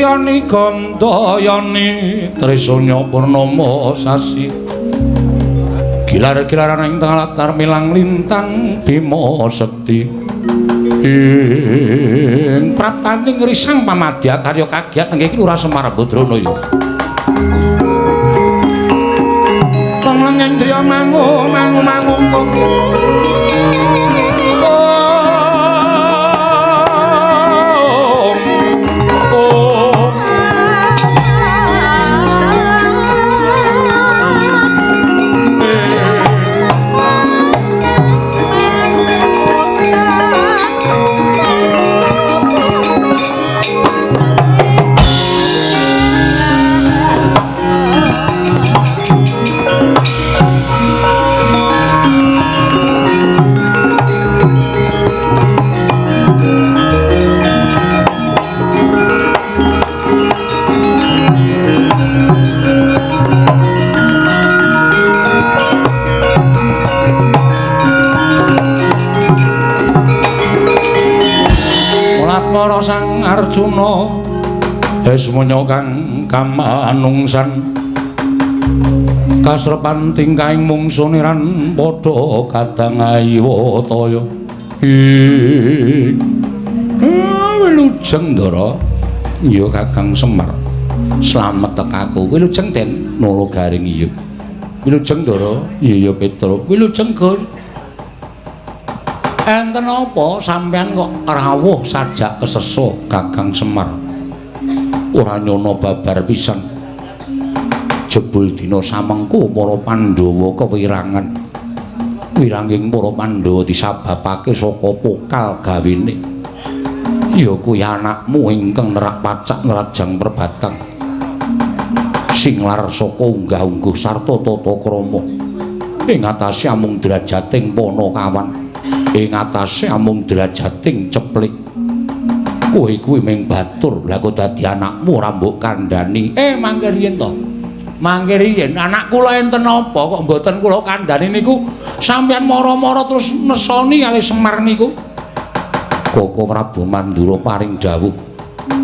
Yani Gandayani Trisanya Purnama sasi gilar-gilaran ing tengah latar milang lintang Bima Sekti ing praptaning risang pamadya karya kagiat nenggih Lurah Semar Badrana ya. Wong indriya mangu mangu mangungkung Sang Arjuna esmunya kang kamanungsan kasrepan tingkahing mungsuniran padha kadang ayiwataya. Wilujeng Ndara. Ya Kakang Semar, slamet tekaku. Wilujeng Den Nala Garing. Iya. Wilujeng Ndara. Iya ya Petruk. Wilujeng Gus. Enten apa sampean kok rawuh sajak keseso Kakang Semar? Ora nyono babar pisan. Jebul dina samengko para Pandhawa kewirangan. Wiranging para Pandhawa disababake saka pokal gawene. Ya kuwi anakmu ingkang nerak pacak nerajang perbatang. Sing lar saka unggah-ungguh sarta tata krama. Ing atase amung drajating Panakawan. Ing atase amung drajating ceplik. Kowe kuwi ming batur, lha kok dadi anakmu ora mbok kandhani. Mangke riyen to. Mangke riyen anak kula enten apa kok mboten kula kandhani niku sampeyan mara-mara terus nesoni kalih Semar niku. Koko Prabu Mandura paring dawuh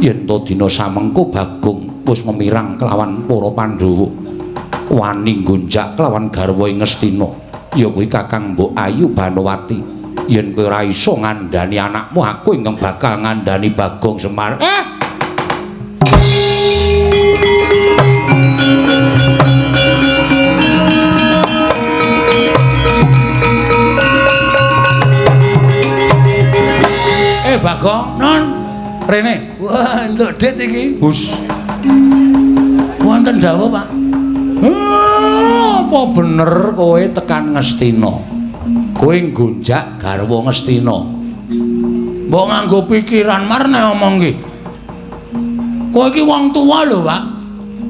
yen to dina samengko Bagong wis memirang kelawan para Pandhawa. Wani nggonjak kelawan garwa ing Ngastina. Ya kuwi Kakang Mbok Ayu Banowati. Yen kowe ora iso ngandhani anakmu, aku ingkang bakal ngandhani Bagong Semar. Bagong, non rene. Wah, entuk dit iki. Hus. Wonten dawuh, Pak. Apa bener kowe tekan Ngastina? Kowe nggonjak garwa Ngastina. Mbok nganggo pikiran marne omong ki. Kowe iki wong tuwa lho, Pak.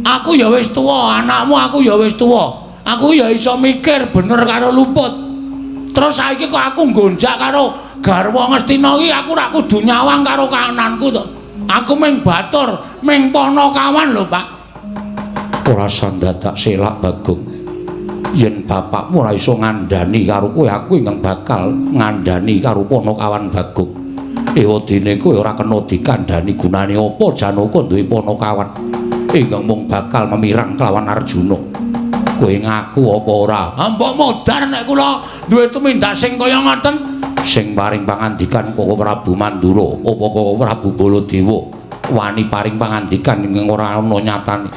Aku ya wis tuwa, anakmu aku ya wis tuwa. Aku ya iso mikir bener karo luput. Terus saiki kok aku nggonjak karo garwa Ngastina iki aku ora kudu nyawang karo kananku to. Aku ming batur, ming panakawan lho, Pak. Ora sandadak selak Bagong. Yen bapakmu ora iso ngandhani karo kowe, aku ingkang bakal ngandhani karo panakawan Bagong. Ewadene kowe ora kena dikandhani gunane apa Janaka duwe panakawan ingkang mung bakal memirang kelawan Arjuna. Kowe ngaku apa ora? Mbok modar nek kula duwe tumindak sing kaya ngoten. Sing paring pangandikan Koko Prabu Mandura apa Koko Prabu Baladewa wani paring pangandikan ingkang ora ana nyatane.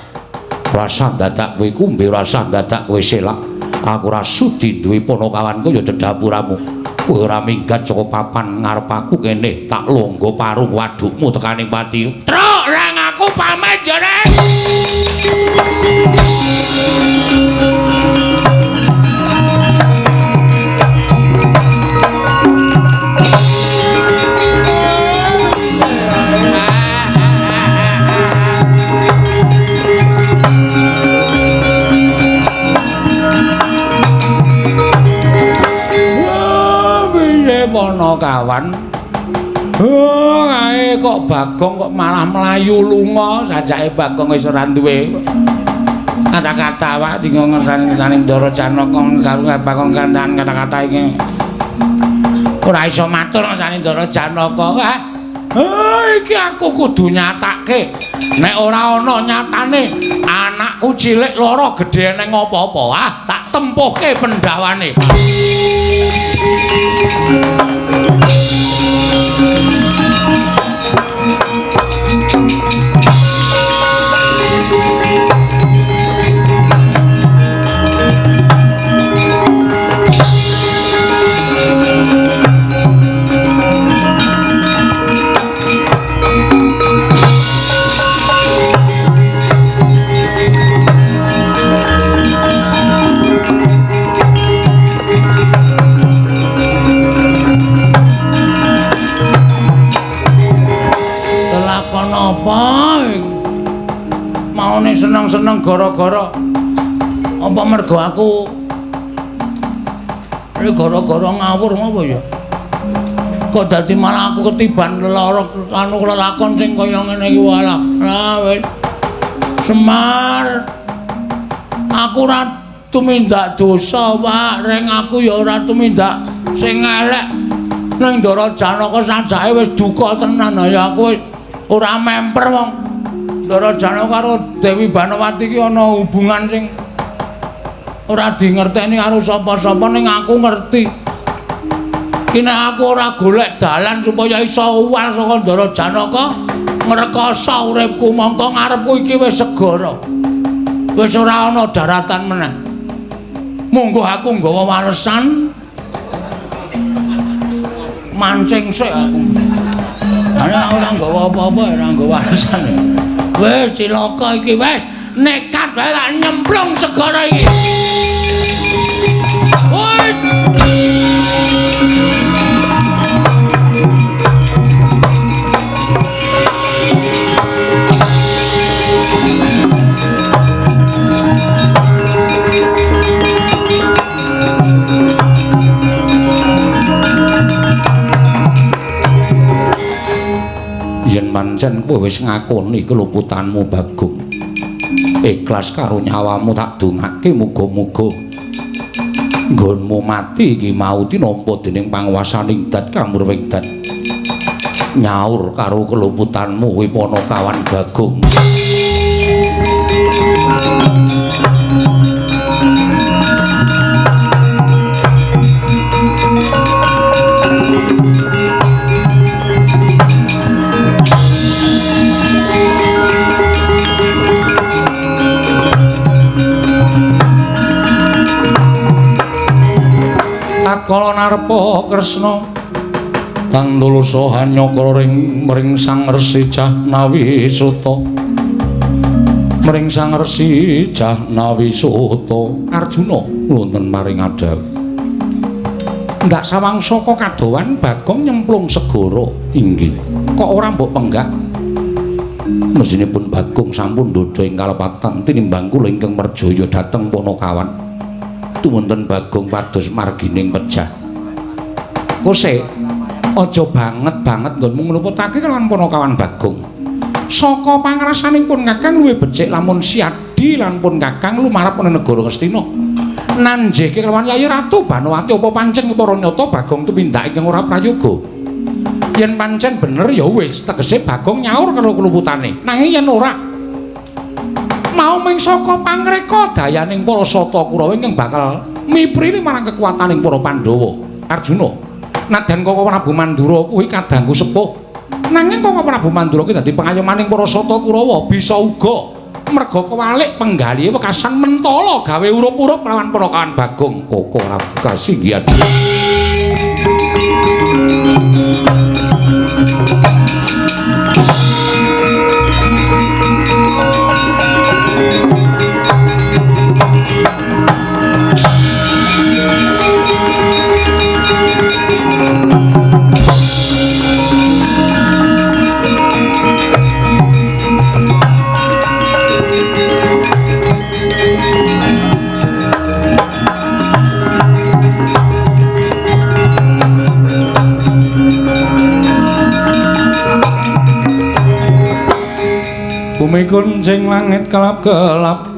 Rasa dadak kowe kumbe, rasa dadak kowe selak. Aku ora sudi duwe panakawan kaya dedapuramu. Kowe ora minggat saka papan ngarep aku kene, tak longgo parung wadukmu tekaning pati. Truk rang aku pamit ya, Rek. Kawan, kae kok Bagong kok malah mlayu lunga, sajake Bagong wis ora duwe kata-kata wak dinggo ngersani Ndara Janaka karo Bagong kandan kata-kata iki. Ora iso matur ngersani Ndara Janaka. Iki aku kudu nyatake. Nek ora ana nyatane, anakku cilik lara gedhe neng apa-apa. Ah, tak tempuhke pendawane. Apa maune seneng-seneng gara-gara apa mergo aku iki gara-gara ngawur apa ya kok dadi malah aku ketiban lara anu lelakon sing kaya ngene iki walah. Lah wis Semar, aku ora tumindak dosa, Pak. Ring aku ya ora tumindak sing elek. Ning Ndara Janaka sajake wis duka tenan ya aku wis ora memper wong Ndara Janaka karo Dewi Banowati iki ana hubungan sing ora dingerteni karo sapa-sapa ning aku ngerti. Ki nek aku ora golek dalan supaya iso uwal saka Ndara Janaka ngrekoso uripku mongko ngarepku iki wis segara. Wis ora ana daratan meneh. Monggo aku nggawa walesan mancing sik aku. Ana ora nggawa apa-apa, ora nggawa warisan. Wis cilaka iki wis, nekat wae tak nyemplung segara iki. Woi. Yen pancen kowe wis ngakoni keluputanmu Bagong, ikhlas karo nyawamu tak dongake muga-muga nggonmu mati iki mau tinampa dening panguwasaning dat kamurwing dat nyaur karo keluputanmu kuwi Panakawan Bagong. Tatkala narpa Kresna tandulusa hanyakra ring mring Sang Resi Jahnawi Suta. Mring Sang Resi Jahnawi Suta Arjuna wonten maring adhawuh. Ndak sawang saka kadowan Bagong nyemplung segara. Inggih. Kok ora mbok penggak? Mestinipun Bagong sampun ndhodha ing kalepatan tinimbang kula ingkang merjaya dhateng Panakawan. Tumunten Bagong pados margining pejah. Kose aja banget-banget nggonmu ngluputake kelawan Panakawan Bagong. Saka pangrasanipun Kakang luwih becik lamun siadi lan pun Kakang lumarep ana negara Ngastina. Nanjihke kelawan Yayi Ratu Banowati apa pancen para nyata Bagong tumindak ingkang ora prayoga. Yen pancen bener ya wis tegese Bagong nyaur karo kluputane. Nanging yen ora mau ming saka pangreka dayaning para sata Kurawa ingkang bakal miprili marang kekuataning para Pandhawa. Arjuna, nadyan Koko Prabu Mandura kuwi kadangku sepuh. Nanging Koko Prabu Mandura kuwi dadi pengayomaning para sata Kurawa bisa uga merga kewalik penggalihe wekasan mentala gawe urup-urup lawan Panakawan Bagong. Koko Prabu kasinggihan. Bumi kuncing langit kelap-kelap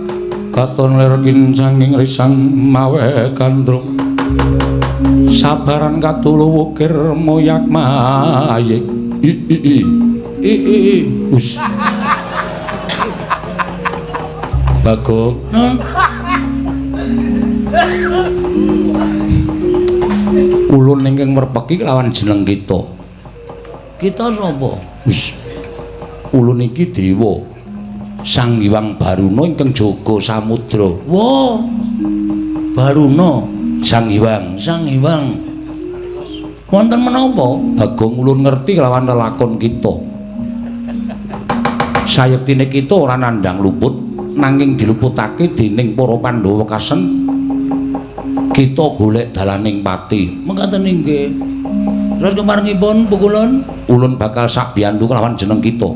katon lir kincanging risang mawe gandrung sabaran katulu wukir moyak mayik I i i. I i i. Us. Bagong. Ulun ingkang merpeki kelawan jeneng kita. Kita sapa? Wis. Ulun iki dewa Sang Hyang Baruna ingkang jaga samudra. Wah. Baruna, Sang Hyang, Sang Hyang. Wonten menapa? Bagong ulun ngerti kelawan lelakon kita. Sayektine kita ora nandhang luput, nanging diluputake dening para Pandhawa kasen. Kita golek dalaning pati. Mekaten inggih. Terus keparengipun pukulun, ulun bakal sakbiyantu kelawan jeneng kita.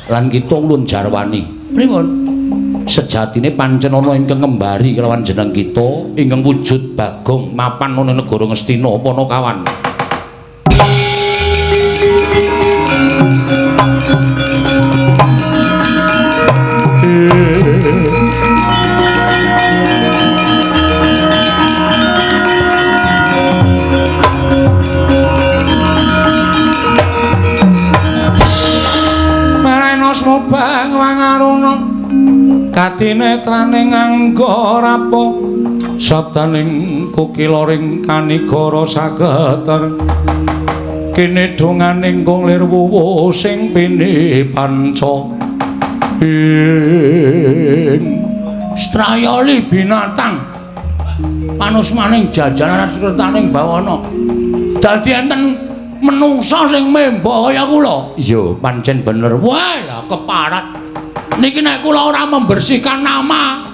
Lan kita ulun jarwani. Pripun? Sejatine pancen ana ingkang ngembari kelawan jeneng kita, ingkang wujud Bagong mapan ana negara Ngastina Panakawan. Bang wangaruna kadinetraning angga rapa sabdaning kukilaring kanigara sageter kene donganing kung lir wuwu sing pini panca ing strayoli binatang panusmaning jajaran kertaning bawana dadi enten menungsa sing memba kaya kula. Iya, pancen bener. Wah, lah keparat. Niki nek kula ora membersihkan nama,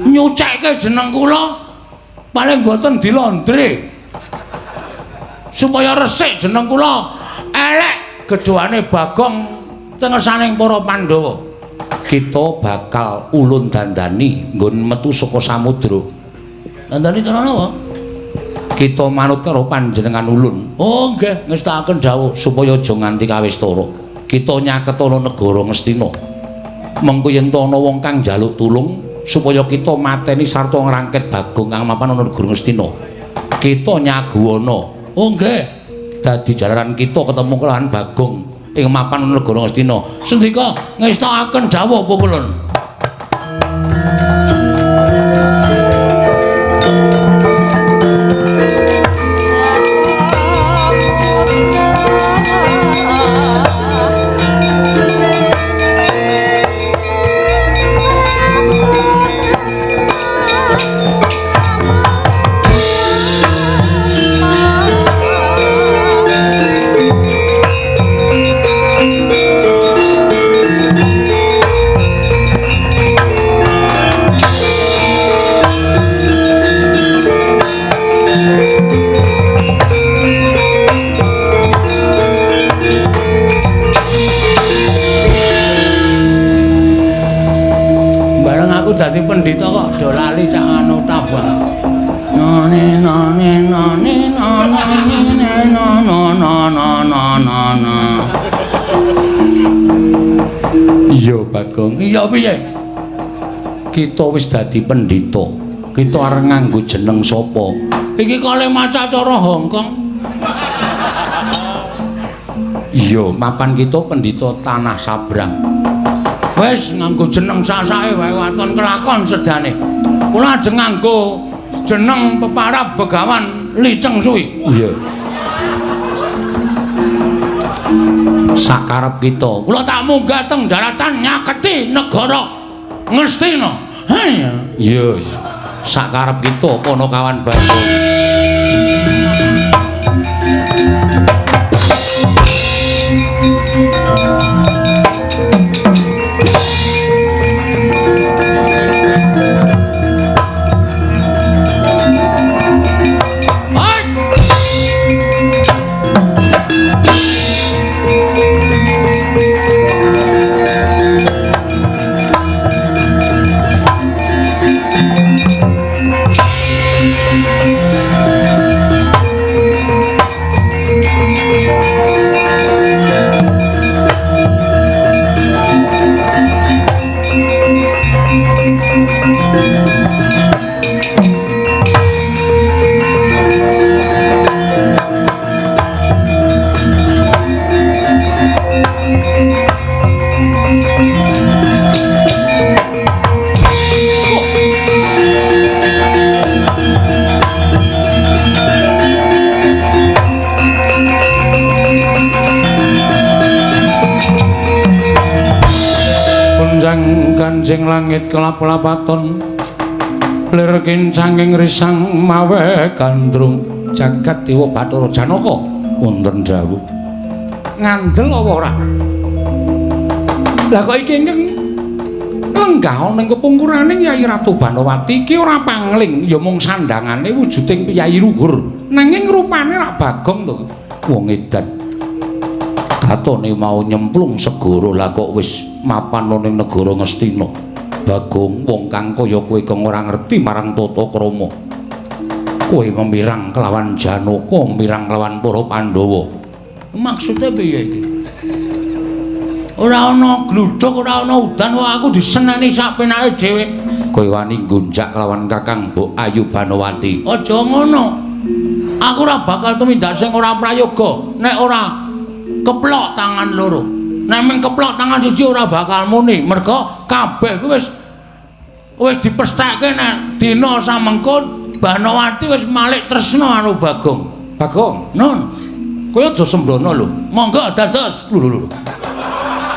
nyucekke jeneng kula paling boten dilondre. Supaya resik jeneng kula, elek gedhoane Bagong tengesaning para Pandhawa. Kita bakal ulun dandani nggon metu saka samudra. Dandani cara napa? Kita manut karo panjenengan ulun. Oh nggih, ngestakaken dawuh supaya aja nganti kawistara. Kita nyaketana negara Ngastina. Mengko yen ana wong kang njaluk tulung supaya kita mateni sarta ngrangket Bagong kang mapan ana negara Ngastina. Kita nyaguwana. Oh nggih, dadi jalaran kita ketemu kelawan Bagong ing mapan ana negara Ngastina. Sendika ngestakaken dawuh pukulun. Dadi pendhita kok do lali cak anu tabah. Nane nane nane nane nane nane nane. Iya Bagong. Iya piye? Kita wis dadi pendhita. Kita arep nganggo jeneng sapa? Iki kale maca cara Hongkong. Iya, mapan kita pendhita tanah sabrang. Wis nganggo jeneng sasake wae waton kelakon sedane. Kula ajeng nganggo jeneng peparab Begawan Li Cheng Sui. Iya. Sakarep kita. Kula tak munggah teng daratan nyaketi negara Ngastina. Iya. Sakarep kita Panakawan Bagong. Benjing langit kelap-lapaton lir kincanging risang mawe gandrung jagat dewa Bathara Janaka wonten dawuh. Ngandel apa ora? Lah kok iki ingkang lenggah ana ing kepungkurane Yai Ratu Banowati iki ora pangling, ya mung sandangane wujuding piyayi luhur. Nanging rupane rak Bagong to. Wong edan. Katone mau nyemplung segara lah kok wis mapan ning negara Ngastina. Bagong wong kang kaya kowe kang ora ngerti marang tata krama. Kowe memirang kelawan Janaka, mirang kelawan para Pandhawa. Maksude piye iki? Ora ana gludhuk, ora ana udan, kok aku diseneni sak penake dhewe. Kowe wani nggonjak kelawan Kakang Mbok Ayu Banowati. Aja ngono. Aku ora bakal tumindak sing ora prayoga nek ora keplok tangan loro. Nek mung keplok tangan siji ora bakal muni, merga kabeh kuwi wis dipestheke nek dina samengko Banowati wis malik tresna karo Bagong. Bagong, nun. Kowe aja sembrono lho. Monggo dados. Lho lho lho.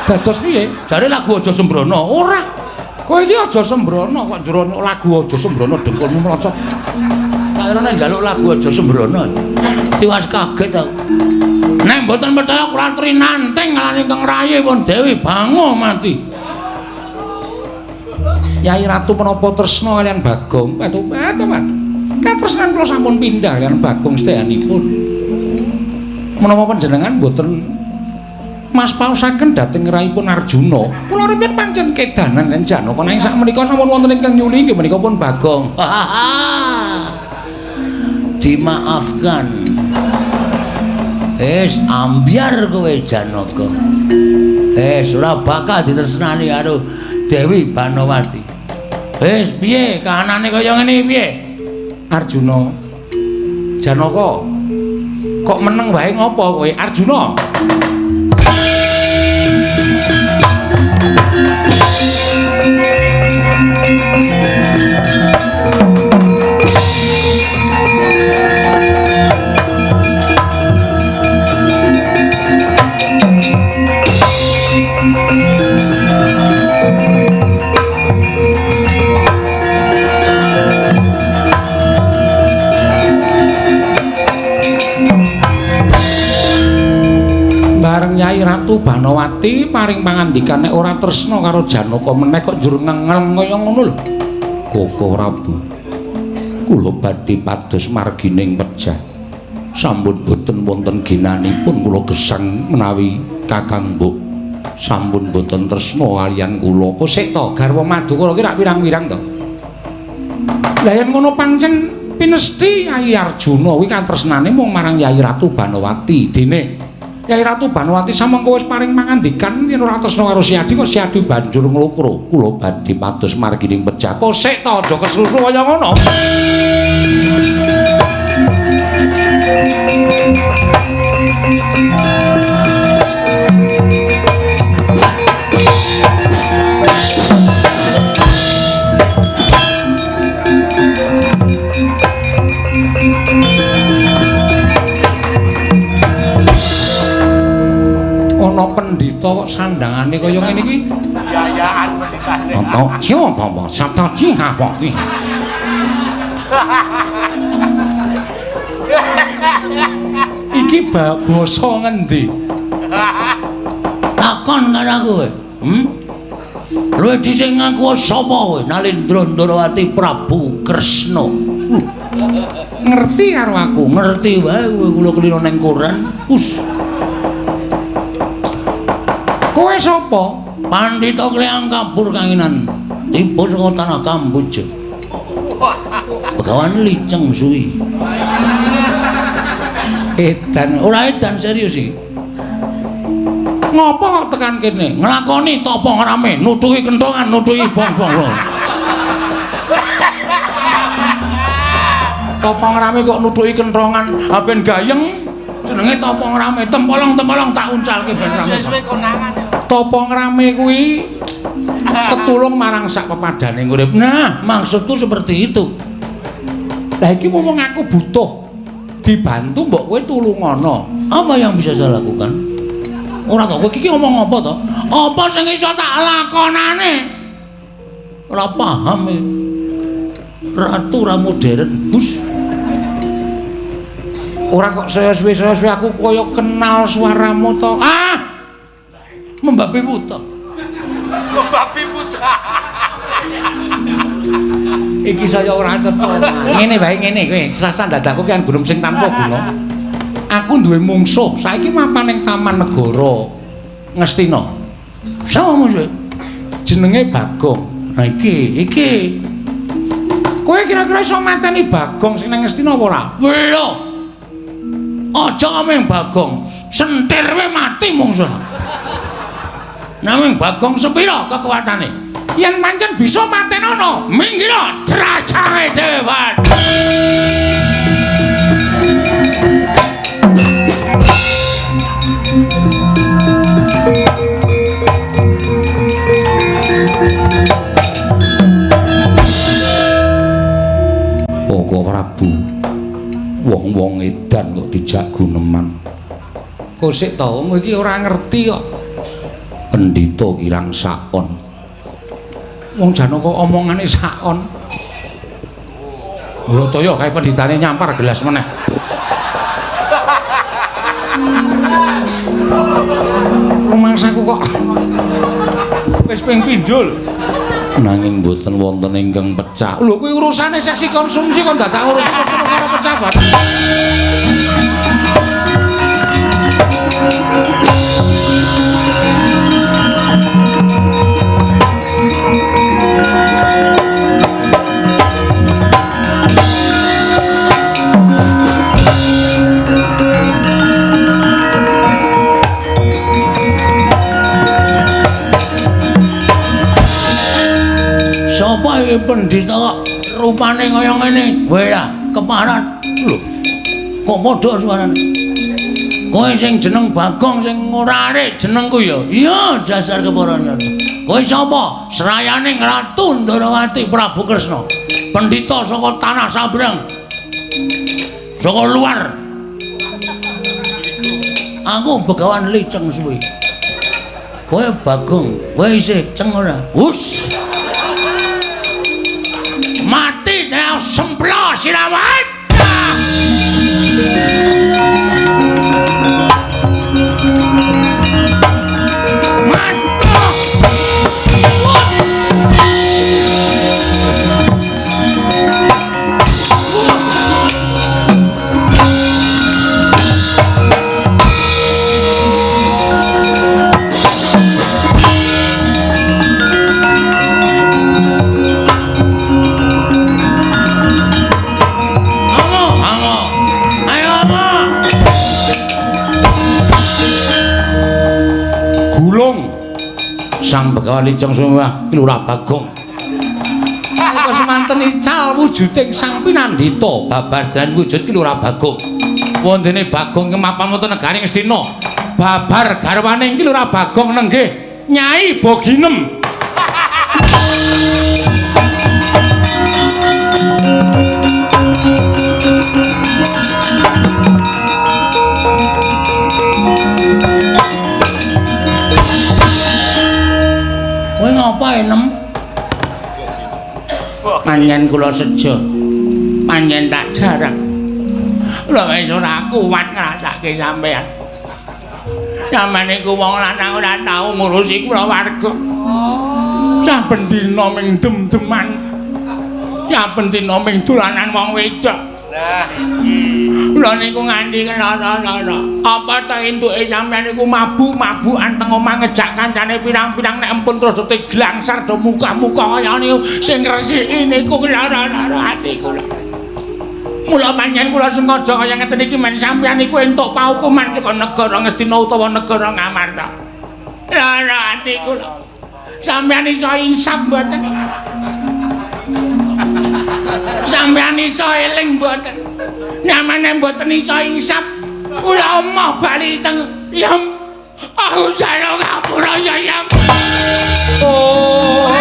Dados piye? Jare lagu aja sembrono. Ora. Kowe iki aja sembrono kok njero lagu aja sembrono dengkulmu mlocot. Tak kira nek njaluk lagu aja sembrono. Tiwas kaget aku. Nek mboten percaya kula aturi nanting lan ingkang rayi pun Dewi Bango mati. Yai Ratu menapa tresna kaliyan Bagong? Patu patu. Katresnan kula sampun pindah kaliyan Bagong sedayanipun. Menapa panjenengan mboten mas paosaken dhateng raipun Arjuna? Kula rumiyin pancen kedanan lan Janaka nanging sakmenika sampun wonten ingkang nyuli inggih menika pun Bagong. Dimaafkan. Wis ambyar kowe Janaka. Wis ora bakal ditresnani karo Dewi Banowati. Wis piye kahanane kaya ngene piye? Arjuna. Janaka. Kok meneng wae ngopo kowe Arjuna? Bareng Yai Ratu Banowati paring pangandikan nek ora tresna karo Janaka meneh kok njur ngengel kaya ngono lho. Koko Prabu, kula badhe pados margining pejah. Sampun boten wonten ginanipun kula gesang menawi Kakang Mbok sampun boten tresna kaliyan kula. Kok sik to garwa Madukara ki rak wirang-wirang to. Lah yen ngono pancen pinesti Yai Arjuna kuwi katresnane mung marang Yai Ratu Banowati. Dene Yai Ratu Banowati samengko wis paring pangandikan yen ora tresna karo Siadi kok Siadi banjur nglokro. Kula badhe pados margining pejah. Kok sik to aja kesusu kaya ngono. Ana pendhita kok sandangane kaya ngene iki. Yayaan pendhitane. Ana siapa apa sabtaji apa iki. Iki basa ngendi? Takon karo aku kowe. Luwih dhisik ngaku sapa kowe? Nalindra Ndorowati Prabu Kresna. Ngerti karo aku? Ngerti wae kowe kula kelino ning koran. Us. Kowe sapa? Pandhita Kleyang Kabur Kanginan, tiba saka tanah Kamboja. Begawan Liceng Suwi. Edan, ora edan serius iki. Ngopo kok tekan kene? Nglakoni tapa ngrame, nutuhi kentongan, nutuhi bong-bong. Tapa ngrame kok nutuhi kentongan, ha ben gayeng. Jenenge tapa ngrame, tempolong-tempolong tak uncalke ben rame. Suwe-suwe konangan. Tapa ngrame kuwi ketulung marang sak pepadane urip. Nah, maksudku seperti itu. Lah iki wong aku butuh dibantu mbok kowe tulungono. Apa yang bisa saya lakukan? Ora to, kowe iki ngomong apa to? Apa sing iso tak lakonane? Ora paham iki. Ratu ora modern, Gus. Ora kok saya suwe-suwe aku kaya kenal suaramu to. Ah! Membabi buta. Membabi buta. Iki saya ora cetha. Ngene wae ngene kowe, sasan dadakku ki gunung sing tanpa guna. Aku duwe mungsuh, saiki mapan ning Taman Negara Ngastina. Sapa mungsuhe? Jenenge Bagong. Nah iki, iki. Kowe kira-kira iso mateni Bagong sing nang Ngastina apa ora? Lho. Aja ameng Bagong, sentir we mati mungsuh. Nanging Bagong sepira kekuatane? Yen pancen bisa matenono, minggiro drajange dhewe. Koko Prabu, wong-wong edan kok dijak guneman. Kosik to, wong iki ora ngerti kok. Pendhita kirang sakon. Wong Janaka omongane sakon. Lho toyo kae pendhitane nyampar gelas meneh. Rumangsaku kok wis ping pindho lho. Nanging mboten wonten ingkang pecah. Lho kuwi urusane seksi konsumsi kok dadak ngurusi perkara pecah bareng. Sapa iki pendhita kok rupane kaya ngene? Wah, keparat. Lho. Kok padha suarane? Kowe sing jeneng Bagong sing ora arek jenengku ya? Iya, dasar keparane. Kowe sapa? Srayaning Ratu Ndorowati Prabu Kresna. Pendhita saka tanah Sabrang. Saka luar. Aku Begawan Liceng suwi. Kowe Bagong, kowe isih ceng ora? Hus. Mati nek semplo sirawat. Sang Begawan Liceng Sumewah ki Lurah Bagong. Nalika semanten ical wujuding Sang Pinandita babar dan wujud ki Lurah Bagong. Wontene Bagong kemapan wonten negari Ngastina. Babar garwane ki Lurah Bagong nenggih Nyai Boginem. Kowe ngapa enem? Panjen kula sejo. Panjen tak jarang. Kula wis ora kuat ngrasake sampean. Sampeyan iku wong lanang ora tau ngurusi kula warga. Saben dina ming dem-deman. Saben dina ming dolanan wong wedok. Nah iki. Kula niku nganti lara-lara. Apa ta entuke sampeyan niku mabuk-mabukan teng omah ngejak kancane pirang-pirang nek empun terus diglangsar do muka-muka kaya niku sing ngresiki niku lara-lara ati kula. Mula panjenengan kula sengaja kaya ngeten iki men sampeyan niku entuk paukuman saka negara Ngastina utawa negara Ngamarta. Lara ati kula. Sampeyan iso insaf mboten? Sampeyan iso eling mboten? Nyamane mboten iso insaf. Kula emoh bali teng Yem. Aku njaluk ngapura ya Yem. Oh.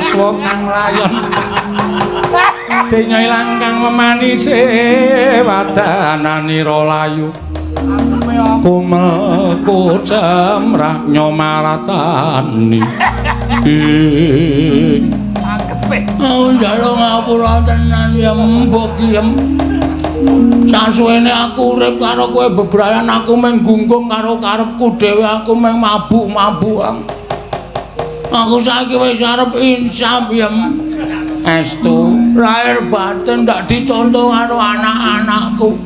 Aswa kang layon. Denya ilang kang memanise wadananira layu. Kumel kucemrah nyomaratani. Ing aku njaluk ngapura tenan ya mbok kiem. Sasuwene aku urip karo kowe bebrayan aku mung gunggung karo karepku dhewe, aku mung mabuk-mabukan. Aku saiki wis arep insaf ya. Estu lahir batin ndak dicontoh karo anak-anakku.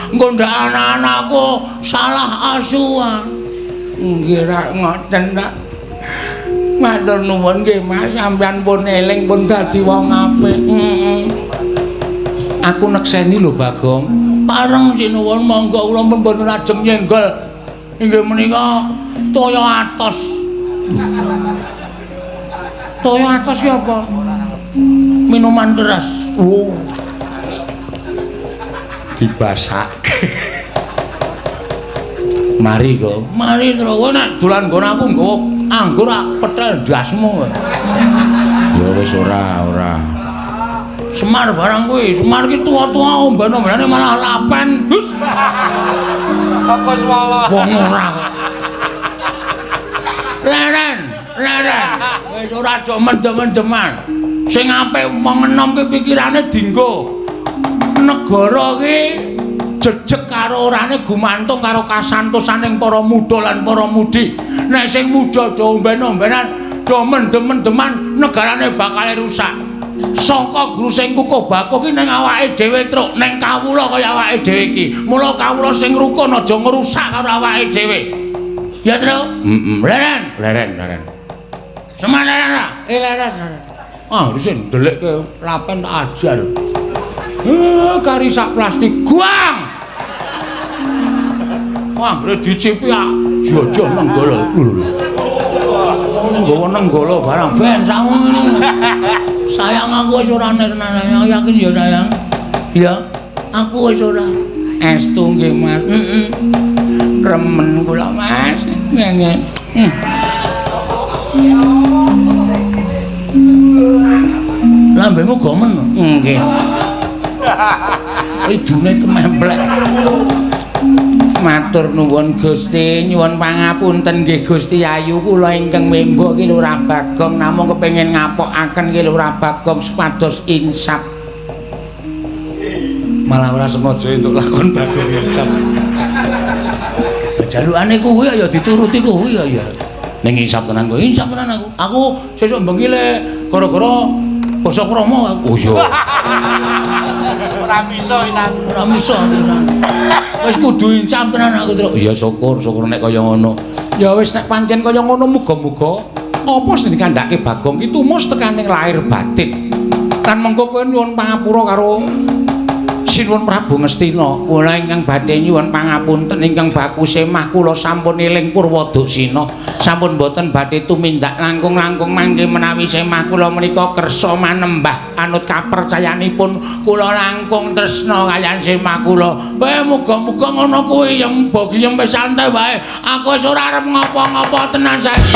Engko ndak anak-anakku salah asuhan. Nggih rak ngoten ta. Matur nuwun nggih Mas, sampeyan pun eling pun dadi wong apik. Heeh. Aku nekseni lho Bagong. Pareng sinuwun monggo kula mboten ajeng nyenggol. Inggih menika toya atos. Toya atos ki apa? Minuman keras. Oh. Dibasake. Mari kok. Mari terus kowe nek dolan nggon aku nggawa anggur ak petel ndasmu. Ya wis ora, ora. Semar barang kuwi, Semar ki tuwa-tuwa omben-ombenane malah lapen. Hus. Apa swala? Wong ora kok. Leren, leren. Wis ora aja mendem-mendeman. Sing apik wong enom ki pikirane dinggo. Negara ki jejeg karo orane gumantung karo kasantosaning para muda lan para mudi. Nek sing muda do omben-ombenan, do mendem-mendeman, negarane bakal rusak. Saka guru sing kukuh bakuh ki ning awake dhewe truk, ning kawula kaya awake dhewe iki. Mula kawula sing rukun aja ngrusak karo awake dhewe. Ya, Truk? Heeh. Leren, leren, leren. Semar leren ra? Leren, leren. Ah, wis ndelikke lapen tak ajar. Kari sak plastik guang. Wah, anggere dicipi ah jojoh nenggala. Nggawa nenggala barang ben sak ngene. Sayang aku wis ora tenan, yakin ya sayang. Ya, aku wis ora. Estu nggih Mas. Heeh. Remen kula Mas. Ngene. Lambemu gomen. Nggih. Idune tememplek. Matur nuwun Gusti, nyuwun pangapunten nggih Gusti Ayu kula ingkang wembo ki Lurah Bagong namung kepengin ngapokaken ki Lurah Bagong supados insaf. Malah ora sengaja entuk lakon Bagong insaf. Jalukane kuwi ya dituruti kuwi ya. Ning insaf tenan kowe. Insaf tenan aku. Aku sesuk bengi le gara-gara basa krama aku. Oh iya. Ora bisa pisan. Ora bisa pisan. Wis kudu insaf tenan aku, Truk. Ya syukur, syukur nek kaya ngono. Ya wis nek pancen kaya ngono muga-muga apa sing dikandhake Bagong ki tumus tekaning lahir batin. Lan mengko kowe nyuwun pangapura karo Sinuwun Prabu Ngastina. Kula ingkang badhe nyuwun pangapunten ingkang baku semah kula sampun eling Purwoduksina. Sampun boten badhe tumindak langkung-langkung mangke menawi semah kula menika kersa manembah anut kapercayanipun kula langkung tresna kaliyan semah kula. Kowe muga-muga ngono kuwi ya mbok wis santai wae. Aku wis ora arep ngopo-ngopo tenan saiki.